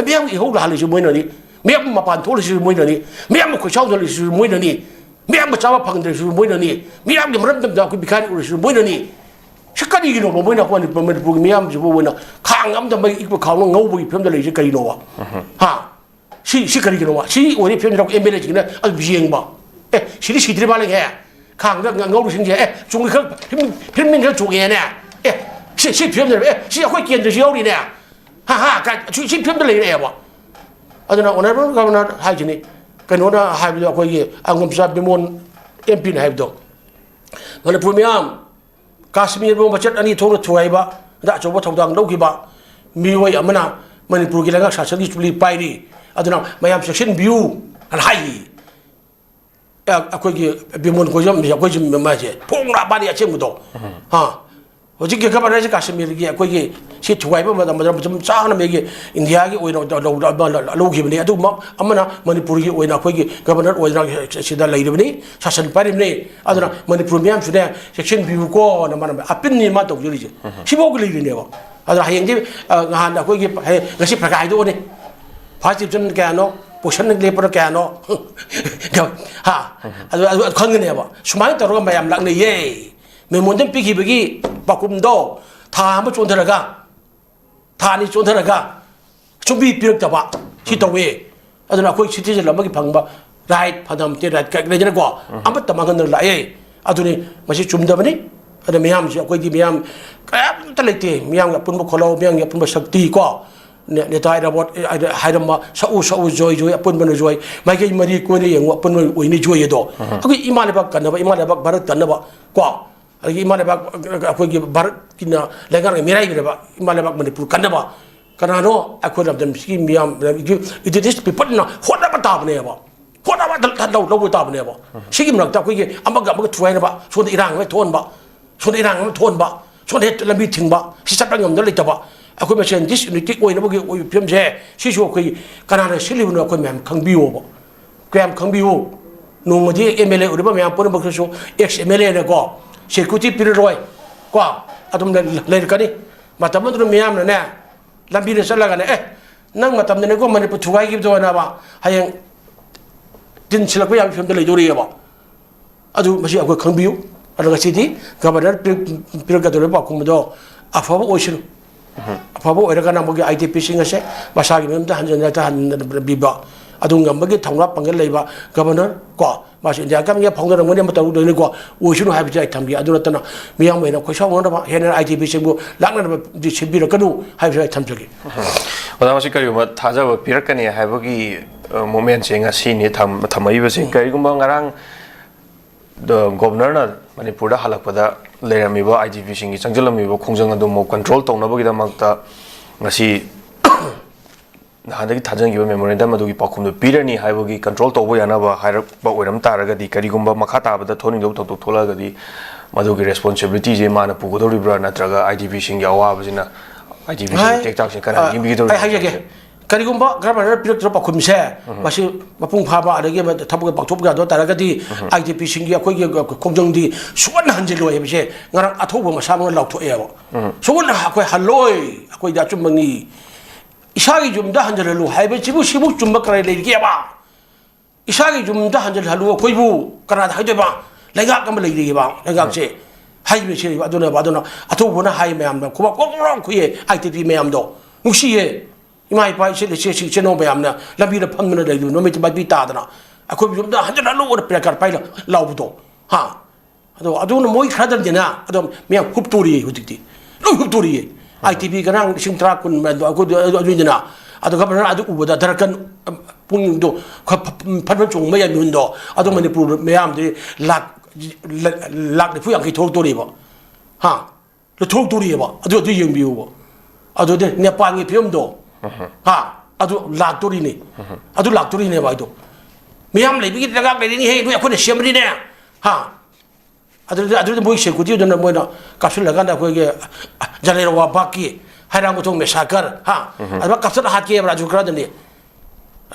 ꯃꯤꯌꯥꯝ ꯏꯍꯧ ꯂꯥꯛꯍꯜꯂꯤꯁꯤ ꯃꯣꯏꯅꯅꯤ꯫ ꯃꯤꯌꯥꯝ ꯃꯄꯥꯟ ꯊꯣꯛꯍꯜꯂꯤꯁꯤ ꯃꯣꯏꯅꯅꯤ꯫ ꯃꯤꯌꯥꯝ ꯈꯣꯏꯁꯥꯎ ꯊꯜꯂꯤꯁꯤ ꯃꯣꯏꯅꯅꯤ꯫ ꯃꯤꯌꯥꯝ ꯆꯥꯕ ꯐꯪꯗ꯭ꯔꯤꯁꯤ ꯃꯣꯏꯅꯅꯤ꯫ ꯃꯤꯌꯥꯝꯒꯤ ꯃꯔꯝꯗꯝꯗ ꯑꯩꯈꯣꯏ ꯚꯤꯈꯥꯔꯤ ꯑꯣꯏꯔꯤꯁꯤ ꯃꯣꯏꯅꯅꯤ꯫ ꯁꯤ ꯀꯔꯤꯒꯤꯅꯣꯕ ꯃꯣꯏꯅ ꯑꯩꯈꯣꯏ ꯃꯅꯤꯄꯨꯔ, ꯃꯅꯤꯄꯨꯔꯒꯤ ꯃꯤꯌꯥꯝꯁꯤꯕꯨ ꯑꯣꯏꯅ ꯈꯥꯡ ꯑꯃꯗ ꯃꯩ ꯏꯛꯄ ꯈꯥꯎꯅ ꯉꯧꯕꯒꯤ ꯐꯤꯕꯝꯗ ꯂꯩꯔꯤꯁꯦ ꯀꯔꯤꯅꯣꯕ? ꯍꯥ? ꯁꯤ, ꯁꯤ ꯀꯔꯤꯒꯤꯅꯣꯕ? ꯁꯤ ꯑꯣꯏꯔꯤ ꯐꯤꯕꯝꯁꯤꯗ ꯑꯩꯈꯣꯏ MLAꯁꯤꯡꯅ ꯑꯗꯨꯝ ꯌꯦꯡꯕ꯫ ꯑꯦ, ꯁꯤꯗꯤ ꯁꯤꯗ꯭ꯔꯤ ꯃꯥꯜꯂꯦꯍꯦ꯫ ꯈꯥꯡꯗ ꯉ-, ꯉꯧꯔꯤꯁꯤꯡꯁꯦ, ꯑꯦ, ꯆꯨꯝꯃꯤ ꯈꯔ ꯐꯤꯂꯝ, ꯐꯤꯂꯝ ꯃꯤꯡ ꯈꯔ ꯆꯣꯡꯉꯦꯅꯦ꯫ ꯑꯦ, ꯁꯤ, ꯁꯤ ꯐꯤꯕꯝꯗ, ꯑꯦ, ꯁꯤ ꯑꯩꯈꯣꯏ ꯀꯦꯟꯗ꯭ꯔꯁꯤ ꯌꯥꯎꯔꯤꯅꯦ꯫ ꯍꯥ, ꯍꯥ, ꯀꯥꯏ, ꯁꯤ, ꯁꯤ ꯐꯤꯕꯝꯗ ꯂꯩꯔꯛꯑꯦꯕ꯫ ꯑꯗꯨꯅ Honourable Governor ꯍꯥꯏꯁꯤꯅꯤ꯫ ꯀꯩꯅꯣꯅ ꯍꯥꯏꯕꯗꯣ ꯑꯩꯈꯣꯏꯒꯤ ꯑꯉꯣꯝꯆꯥ ꯕꯤꯃꯣꯟ MPꯅ ꯍꯥꯏꯕꯗꯣ꯫ ꯃꯅꯤꯄꯨꯔ ꯃꯤꯌꯥꯝ, ꯀꯥꯁꯃꯤꯔꯕꯨ ꯃꯆꯦꯠ ꯑꯅꯤ ꯊꯣꯛꯅ ꯊꯨꯒꯥꯏꯕ, ꯑꯗ ꯑꯆꯧꯕ ꯊꯧꯗꯥꯡ ꯂꯧꯈꯤꯕ ꯃꯤꯑꯣꯏ ꯑꯃꯅ ꯃꯅꯤꯄꯨꯔꯒꯤ ꯂꯩꯉꯥꯛ ꯁꯥꯁꯟꯒꯤ ꯆꯨꯂꯤ ꯄꯥꯏꯔꯤ꯫ ꯑꯗꯨꯅ ꯃꯌꯥꯝ ꯆꯦꯛꯁꯤꯟꯕꯤꯌꯨ ꯍꯥꯏꯅ ꯍꯥꯏꯔꯤ꯫ ꯑ-, ꯑꯩꯈꯣꯏꯒꯤ ꯕꯤꯃꯣꯟ ꯈꯣꯏꯁꯝ, ꯑꯩꯈꯣꯏꯁꯤ ꯃꯥꯁꯦ ꯐꯣꯡꯅ ꯃꯥꯅꯤ ꯑꯁꯦꯡꯕꯗꯣ꯫ ꯍꯥ? ꯍꯧꯖꯤꯛꯀꯤ ꯒꯚꯔꯅꯔꯁꯤ ꯀꯥꯁꯃꯤꯔꯒꯤ ꯑꯩꯈꯣꯏꯒꯤ ꯁꯤ ꯊꯨꯒꯥꯏꯕ ꯃꯇꯝ, ꯃꯇꯝ ꯆꯥꯅ ꯃꯤꯒꯤ ꯏꯟꯗꯤꯌꯥꯒꯤ ꯑꯣꯏꯅ ꯂꯧ-, ꯂꯧ-, ꯂꯧꯈꯤꯕꯅꯤ꯫ ꯑꯗꯨ ꯃ-, ꯑꯃꯅ ꯃꯅꯤꯄꯨꯔꯒꯤ ꯑꯣꯏꯅ ꯑꯩꯈꯣꯏꯒꯤ ꯒꯚꯔꯅꯔ ꯑꯣꯏꯅ ꯁꯤꯗ ꯂꯩꯔꯤꯕꯅꯤ, ꯁꯥꯁꯟ ꯄꯥꯏꯔꯤꯕꯅꯤ꯫ ꯑꯗꯨꯅ ꯃꯅꯤꯄꯨꯔ ꯃꯤꯌꯥꯝꯁꯨꯅꯦ ꯆꯦꯛꯁꯤꯟꯕꯤꯌꯨꯀꯣꯅ ꯃꯥꯅ ꯑꯄꯤꯜꯅꯤ ꯃꯥ ꯇꯧꯖꯔꯤꯁꯦ꯫ ꯁꯤꯐꯥꯎꯒꯤ ꯂꯩꯔꯤꯅꯦꯕ꯫ ꯑꯗꯨꯅ ꯍꯌꯦꯡꯗꯤ, ꯑ, ꯅꯍꯥꯟ ꯑꯩꯈꯣꯏꯒꯤ ꯍꯌꯦꯡ, ꯉꯁꯤ ꯄ꯭ꯔꯀꯥ ꯍꯥꯏꯗꯣꯛꯑꯅꯤ꯫ First division ꯀꯌꯥꯅꯣ, position ꯂꯦꯞꯄꯅ ꯀꯌꯥꯅꯣ, ꯍꯥ? ꯑꯗꯨ, ꯑꯗꯨ, ꯑꯗꯨ ꯈꯪꯒꯅꯦꯕ꯫ ꯁꯨꯃꯥꯏꯅ ꯇꯧꯔꯒ ꯃꯌꯥꯝ ꯂꯥꯛꯅꯩꯌꯦ꯫ Memorandum ꯄꯤꯈꯤꯕꯒꯤ ꯄꯥꯎꯈꯨꯝꯗꯣ ꯊꯥ ꯑꯃ ꯆꯣꯟꯊꯔꯒ, ꯊꯥ ꯑꯅꯤ ꯆꯣꯟꯊꯔꯒ ꯁꯨꯡꯄꯤ ꯄꯤꯔꯛꯇꯕ ꯁꯤ ꯇꯧꯋꯦ꯫ ꯑꯗꯨꯅ ꯑꯩꯈꯣꯏ citizen ꯑꯃꯒꯤ ꯐꯪꯕ right, fundamental right ꯀꯥꯏ ꯂꯩꯗꯅꯀꯣ, ꯑꯃꯠꯇ ꯃꯥꯡꯍꯟꯗꯅ ꯂꯥꯛꯑꯦ꯫ ꯑꯗꯨꯅꯤ, ꯃꯁꯤ ꯆꯨꯝꯗꯕꯅꯤ꯫ ꯑꯗ ꯃꯤꯌꯥꯝꯁꯤ, ꯑꯩꯈꯣꯏꯗꯤ ꯃꯤꯌꯥꯝ ꯀꯌꯥꯝꯇ ꯂꯩꯇꯦ, ꯃꯤꯌꯥꯝꯒꯤ ꯑꯄꯨꯟꯕ ꯈꯣꯜꯂꯥꯎ, ꯃꯤꯌꯥꯝꯒꯤ ꯑꯄꯨꯟꯕ ꯁꯛꯇꯤ ꯀꯣ, ꯅꯦ-, ꯅꯦꯇꯥ ꯏꯔꯥꯕꯣꯠ ꯍꯥꯏꯔꯝꯕ "ꯁꯛꯎ, ꯁꯛꯎ, ꯖꯣꯏ, ꯖꯣꯏ, ꯑꯄꯨꯟꯕꯅ ꯖꯣꯏ, ꯃꯥꯏꯀꯩ ꯃꯔꯤ ꯀꯣꯏꯅ ꯌꯦꯡꯉꯨ, ꯑꯄꯨꯟꯕ ꯑꯣꯏꯅ ꯖꯣꯏ" ꯑꯗꯣ, ꯑꯩꯈꯣꯏ ꯏꯃꯥ ꯂꯩꯕꯥꯛ ꯀꯟꯅꯕ, ꯏꯃꯥ ꯂꯩꯕꯥꯛ ꯚꯥꯔꯠ ꯀꯟꯅꯕ ꯀꯣ, ꯑꯗꯒꯤ ꯏꯃꯥ ꯂꯩꯕꯥꯛ, ꯑꯩꯈꯣꯏꯒꯤ ꯚꯥꯔꯠꯀꯤꯅ ꯂꯩꯉꯥꯛꯅ ꯃꯤꯔꯥꯏꯕꯤꯔꯕ ꯏꯃꯥ ꯂꯩꯕꯥꯛ ꯃꯅꯤꯄꯨꯔ ꯀꯟꯅꯕ ꯀꯅꯥꯅꯣ? ꯑꯩꯈꯣꯏ ꯂꯝꯗꯝꯁꯤꯒꯤ ꯃꯤꯌꯥꯝ, indigenous peopleꯅ ꯍꯣꯠꯅꯕ ꯇꯥꯕꯅꯦꯕ, ꯍꯣꯠꯅꯕ ꯂꯧ-, ꯂꯧꯕ ꯇꯥꯕꯅꯦꯕ꯫ ꯁꯤꯒꯤ ꯃꯔꯛꯇ ꯑꯩꯈꯣꯏꯒꯤ ꯑꯃꯒ ꯑꯃꯒ ꯊꯨꯒꯥꯏꯅꯕ, ꯁꯣꯝꯗ ꯏꯔꯥꯡ ꯑꯃ ꯊꯣꯛꯍꯟꯕ, ꯁꯣꯝꯗ ꯏꯔꯥꯡ ꯑꯃ ꯊꯣꯛꯍꯟꯕ, ꯁꯣꯝꯗ ꯍꯦꯛ ꯂꯝꯕꯤ ꯊꯤꯡꯕ, ꯁꯤ ꯆꯠꯄ ꯉꯝꯗ ꯂꯩꯇꯕ, ꯑꯩꯈꯣꯏ ꯃꯁꯦꯟ disunity ꯑꯣꯏꯅꯕꯒꯤ ꯑꯣꯏꯕ ꯐꯤꯕꯝꯁꯦ, ꯁꯤꯁꯨ ꯑꯩꯈꯣꯏ ꯀꯅꯥꯅ ꯁꯤꯜꯂꯤꯕꯅꯣ ꯑꯩꯈꯣꯏ ꯃꯌꯥꯝ ꯈꯪꯕꯤꯌꯣꯕ꯫ ꯀꯌꯥꯝ ꯈꯪꯕꯤꯌꯨ꯫ ꯅꯣꯡꯃꯗꯤ MLA ꯑꯣꯏꯔꯤꯕ ꯃꯌꯥꯝ ꯄꯨꯝꯅꯃꯛꯇꯁꯨ ex MLAꯅꯀꯣ, security ꯄꯤꯔꯔꯣꯏ ꯀꯣ, ꯑꯗꯨꯝ ꯂꯩ-, ꯂꯩꯔꯛꯀꯅꯤ꯫ ꯃꯇꯝ ꯑꯗꯨꯗ ꯃꯤꯌꯥꯝꯅꯅꯦ, ꯂꯝꯕꯤꯗ ꯆꯠꯂꯒꯅꯦ, "ꯑꯦ, ꯅꯪ ꯃꯇꯝꯗꯅꯦꯀꯣ ꯃꯅꯤꯄꯨꯔ ꯊꯨꯒꯥꯏꯈꯤꯕꯗꯣ" ꯍꯥꯏꯅꯕ, ꯍꯌꯦꯡ ꯇꯤꯟ ꯁꯤꯜꯂꯛꯄ ꯌꯥꯕꯒꯤ ꯐꯤꯕꯝꯗ ꯂꯩꯗꯧꯔꯤꯑꯕ꯫ ꯑꯗꯨ ꯃꯁꯤ ꯑꯩꯈꯣꯏ ꯈꯪꯕꯤꯌꯨ꯫ ꯑꯗꯣ ꯉꯁꯤꯗꯤ ꯒꯕꯔꯅꯔ ꯄꯤꯔꯛ-, ꯄꯤꯔꯛꯀꯗꯧꯔꯤꯕ ꯄꯥꯎꯈꯨꯝ ꯑꯗꯣ ꯑꯐꯕ ꯑꯣꯏꯁꯅꯨ꯫ ꯑꯐꯕ ꯑꯣꯏꯔꯒꯅ ꯃꯣꯏꯒꯤ IDPꯁꯤꯡ ꯑꯁꯦ ꯃꯁꯥꯒꯤ ꯃꯌꯨꯝꯗ ꯍꯟꯖꯤꯟꯅ ꯍꯟꯖꯤꯟꯅ ꯄꯤꯕ, ꯑꯗꯨ ꯉꯝꯕꯒꯤ ꯊꯧꯅꯥ ꯄꯥꯡꯒꯜ ꯂꯩꯕ ꯒꯕꯔꯅꯔ ꯀꯣ, ꯃꯥꯁꯨ ꯏꯟꯗꯤꯌꯥ ꯒꯃꯦꯟꯒ ꯐꯥꯎꯅꯔꯝꯒꯅꯤ, ꯑꯃ ꯇꯧꯗꯣꯏꯅꯤꯀꯣ, ꯑꯣꯏꯁꯅꯨ ꯍꯥꯏꯕꯁꯦ ꯑꯩ ꯊꯝꯒꯦ꯫ ꯑꯗꯨ ꯅꯠꯇꯅ ꯃꯤꯌꯥꯝ ꯑꯣꯏꯅ ꯈꯣꯏꯁꯥꯎꯅꯅꯕ, ꯍꯦꯟꯅ IDPꯁꯤꯡꯕꯨ ꯂꯥꯛꯅꯅꯕꯗꯤ ꯁꯤꯟꯕꯤꯔꯛꯀꯅꯨ ꯍꯥꯏꯕꯁꯦ ꯑꯩ ꯊꯝꯖꯒꯦ꯫ ꯑꯣꯖꯥ, ꯃꯁꯤ ꯀꯔꯤꯒꯨꯝꯕ ꯊꯥꯖꯕ ꯄꯤꯔꯛꯀꯅꯤ ꯍꯥꯏꯕꯒꯤ, ꯑ, momentꯁꯦ ꯉꯁꯤꯅꯤ ꯊꯝ-, ꯊꯝꯃꯛꯏꯕꯁꯦ꯫ ꯀꯔꯤꯒꯨꯝꯕ ꯉꯔꯥꯡ ꯗ ꯒꯣꯕꯔꯅꯔꯅ ꯃꯅꯤꯄꯨꯔꯗ ꯍꯜꯂꯛꯄꯗ ꯂꯩꯔꯝꯃꯤꯕ IDPꯁꯤꯡꯒꯤ ꯆꯪꯁꯤꯜꯂꯝꯃꯤꯕ ꯈꯣꯡꯖꯪ ꯑꯗꯨ ꯑꯃꯨꯛ control ꯇꯧꯅꯕꯒꯤꯗꯃꯛꯇ ꯉꯁꯤ ꯅꯍꯥꯟꯗꯒꯤ ꯊꯥꯖꯤꯟꯈꯤꯕ memorandum ꯑꯗꯨꯒꯤ ꯄꯥꯎꯈꯨꯝꯗꯨ ꯄꯤꯔꯅꯤ ꯍꯥꯏꯕꯒꯤ control ꯇꯧꯕ ꯌꯥꯅꯕ ꯍꯥꯏꯔꯛꯄ ꯑꯣꯏꯔꯝ ꯇꯥꯔꯒꯗꯤ, ꯀꯔꯤꯒꯨꯝꯕ ꯃꯈꯥ ꯇꯥꯕꯗ ꯊꯣꯛꯍꯟꯅꯤꯡꯗꯕ ꯊꯧꯗꯣꯛ ꯊꯣꯛꯂꯛꯑꯒꯗꯤ ꯃꯗꯨꯒꯤ responsibilityꯁꯦ ꯃꯥꯅ ꯄꯨꯒꯗꯧꯔꯤꯕ꯭ꯔꯥ, ꯅꯠꯇ꯭ꯔꯒ IDPꯁꯤꯡꯒꯤ ꯑꯋꯥꯕꯁꯤꯅ IDPꯁꯤꯡꯒꯤ ꯍꯥꯏ-, ꯇꯦꯛꯇꯥꯛꯁꯤꯡ ꯀꯅꯥ ꯑ, ꯌꯦꯡꯕꯤꯒꯗꯧꯔꯤꯕ꯭ꯔꯥ ꯑꯩ ꯍꯥꯏꯖꯒꯦ꯫ ꯍꯥꯏꯕꯁꯦ? ꯀꯔꯤꯒꯨꯝꯕ ꯒꯕꯔꯅꯔ ꯄꯤꯔꯛꯇ꯭ꯔꯕ ꯄꯥꯎꯈꯨꯝꯁꯦ, ꯃꯁꯤ ꯃꯄꯨꯡ ꯐꯥꯕ ꯑꯗꯒꯤ ꯊꯕꯛ ꯄꯥꯡꯊꯣꯛꯄ ꯌꯥꯗꯕ ꯇꯥꯔꯒꯗꯤ, IDPꯁꯤꯡꯒꯤ ꯑꯩꯈꯣꯏꯒꯤ ꯈꯣꯡꯖꯪꯗꯤ ꯁꯨꯍꯟ ꯍꯟꯖꯤꯜꯂꯣꯏ ꯍꯥꯏꯕꯁꯦ ꯉꯔꯥꯡ ꯑꯊꯧꯕ ꯃꯁꯥꯃꯛꯅ ꯂꯥꯎꯊꯣꯛꯑꯦꯕ꯫ ꯁꯨꯍꯟ ꯑꯩꯈꯣꯏ ꯍꯜꯂꯣꯏ, ꯑꯩꯈꯣꯏꯗꯤ ꯑꯆꯨꯝꯕꯅꯤ꯫ ꯏꯁꯥꯒꯤ ꯌꯨꯝꯗ ꯍꯟꯖꯤꯜꯍꯜꯂꯨ ꯍꯥꯏꯕꯁꯤꯕꯨ, ꯁꯤꯕꯨ ꯆꯨꯝꯕ ꯀꯔꯤ ꯂꯩꯒꯦꯕ? ꯏꯁꯥꯒꯤ ꯌꯨꯝꯗ ꯍꯟꯖꯤꯜꯍꯜꯂꯨ ꯑꯩꯈꯣꯏꯕꯨ ꯀꯅꯥꯗ ꯍꯥꯏꯗꯣꯏꯕ? ꯂꯩꯉꯥꯛ ꯑꯃ ꯂꯩꯔꯤꯑꯕ, ꯂꯩꯉꯥꯛꯁꯦ꯫ ꯍꯥꯏꯔꯤꯕꯁꯦ ꯑꯗꯨꯅꯦꯕ꯫ ꯑꯗꯨꯅ ꯑꯊꯧꯕꯅ ꯍꯥꯏ ꯃꯌꯥꯝꯅ ꯈꯨꯕꯥꯛ ꯀꯣꯛ ꯀꯣꯛ ꯈꯨꯏꯌꯦ, IDP ꯃꯌꯥꯝꯗꯣ꯫ ꯅꯨꯡꯁꯤꯌꯦ꯫ ꯏꯃꯥ ꯏꯄꯥ, ꯏꯆꯦ ꯏꯆꯦꯁꯤꯡ ꯏꯆꯤꯟ ꯏꯅꯥꯎ ꯃꯌꯥꯝꯅ ꯂꯝꯕꯤꯗ ꯐꯝꯗꯨꯅ ꯂꯩꯗꯨ ꯅꯨꯃꯤꯠ ꯃꯥꯏꯄꯤ ꯇꯥꯗꯅ꯫ ꯑꯩꯈꯣꯏ ꯌꯨꯝꯗ ꯍꯟꯖꯤꯜꯂꯛꯂꯨ ꯑꯣꯔ ꯄ꯭ꯂꯦ ꯀꯥꯔꯗ ꯄꯥꯏꯔ ꯂꯥꯎꯕꯗꯣ꯫ ꯍꯥ? ꯑꯗꯣ ꯑꯗꯨꯅ ꯃꯣꯏ ꯈꯔꯗꯅꯤꯅ ꯑꯗꯣ ꯃꯌꯥꯝ ꯍꯨꯞꯇꯣꯔꯤꯌꯦ ꯍꯧꯖꯤꯛꯇꯤ꯫ ꯂꯣꯏ ꯍꯨꯞꯇꯣꯔꯤꯌꯦ꯫ ꯑꯥꯏ ꯇꯤ ꯕꯤ ꯉꯔꯥꯡ ꯂꯤꯁꯤꯡ ꯇꯔꯥ ꯀꯨꯟ ꯑꯗꯨ ꯑꯩꯈꯣꯏꯗꯤ ꯑꯗꯨ ꯑꯗꯨꯏꯗꯅ꯫ ꯑꯗꯣ ꯒꯚꯔꯅꯔ ꯑꯗꯨ ꯎꯕꯗ ꯗꯔꯀꯟ ꯄꯨꯡꯗꯣ ꯈ- ꯐ- ꯐ- ꯐꯟꯐꯝ ꯆꯣꯡꯕ ꯌꯥꯏ ꯃꯤꯍꯨꯟꯗꯣ꯫ ꯑꯗꯣ ꯃꯅꯤꯄꯨꯔ ꯃꯌꯥꯝꯗꯤ ꯂꯥꯛ ꯂꯥꯛ ꯅꯤꯐꯨ ꯌꯥꯡꯈꯩ ꯊꯣꯛꯇꯣꯔꯤꯕ꯫ ꯍꯥ? ꯂꯧꯊꯣꯛꯇꯣꯔꯤꯑꯕ꯫ ꯑꯗꯨ ꯑꯗꯨ ꯌꯦꯡꯕꯤꯌꯨꯕ꯫ ꯑꯗꯨꯗꯤ ꯅꯦꯄꯥꯜꯒꯤ ꯐꯤꯕꯝꯗꯣ꯫ ꯍꯥ? ꯑꯗꯨ ꯂꯥꯛꯇꯣꯔꯤꯅꯤ꯫ ꯑꯗꯨ ꯂꯥꯛꯇꯣꯔꯤꯅꯦꯕ ꯑꯩꯗꯣ꯫ ꯃꯤꯌꯥꯝ ꯂꯩꯕꯒꯤ ꯂꯩꯉꯥꯛ ꯂꯩꯔꯤꯅꯤ ꯍꯦ, ꯅꯣꯏ ꯑꯩꯈꯣꯏꯅ ꯁꯦꯝꯕꯅꯤꯅꯦ꯫ ꯍꯥ? ꯑꯗꯨꯗꯤ ꯑꯗꯨꯗꯤ ꯃꯣꯏ ꯁꯦꯀ꯭ꯌꯨꯔꯤꯇꯤꯗꯨꯅ ꯃꯣꯏꯅ ꯀꯥꯞꯁꯤꯜꯂꯒꯥꯟꯗ ꯑꯩꯈꯣꯏꯒꯤ ꯖꯂꯦꯔꯋꯥ ꯕꯥꯒꯀꯤ ꯍꯩꯔꯥꯡꯒꯣꯏꯊꯣꯡ ꯃꯦꯁꯥꯀꯔ꯫ ꯍꯥ? ꯑꯗꯨꯃꯥꯏꯅ ꯀꯥꯞꯁꯤꯜꯂ ꯍꯥꯠꯀꯦꯕ ꯔꯥꯖꯨ ꯈꯔꯗꯅꯤ꯫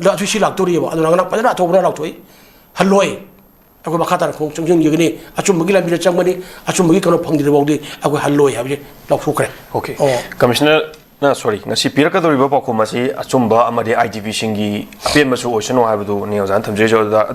ꯑꯗꯣ ꯑꯗꯨ ꯁꯤ ꯂꯥꯛꯇꯣꯔꯤꯑꯕ꯫ ꯑꯗꯨꯅ ꯉꯔꯥꯡ ꯐꯖꯅ ꯑꯊꯧꯕꯅ ꯂꯥꯎꯊꯣꯛꯏ꯫ ꯍꯜꯂꯣꯏ꯫ ꯑꯩꯈꯣꯏ ꯃꯈꯥ ꯇꯥꯅ ꯈꯣꯡ ꯆꯪꯁꯤꯟꯈꯤꯒꯅꯤ꯫ ꯑꯆꯨꯝꯕꯒꯤ ꯂꯝꯕꯤꯗ ꯆꯪꯒꯅꯤ꯫ ꯑꯆꯨꯝꯕꯒꯤ ꯀꯩꯅꯣ ꯐꯪꯗ꯭ꯔꯤꯕ ꯐꯥꯎꯗꯤ ꯑꯩꯈꯣꯏ ꯍꯜꯂꯣꯏ ꯍꯥꯏꯕꯁꯦ ꯂꯥꯎꯊꯣꯛꯈ꯭ꯔꯦ꯫ ꯑꯣꯀꯦ꯫ ꯑꯣ꯫ ꯀꯃꯤꯁꯅꯔꯅ, ꯁꯣꯔꯤ, ꯉꯁꯤ ꯄꯤꯔꯛꯀꯗꯧꯔꯤꯕ ꯄꯥꯎꯈꯨꯝ ꯑꯁꯤ ꯑꯆꯨꯝꯕ ꯑꯃꯗꯤ ꯑꯥꯏ ꯇꯤ ꯕꯤ ꯁꯤꯡꯒꯤ ꯑꯄꯦꯟꯕꯁꯨ ꯑꯣꯏꯁꯅꯨ ꯍꯥꯏꯕꯗꯨꯅꯤ ꯑꯣꯖꯥꯅ ꯊꯝꯖꯔꯤꯁꯦ꯫ ꯑꯣꯖꯥ,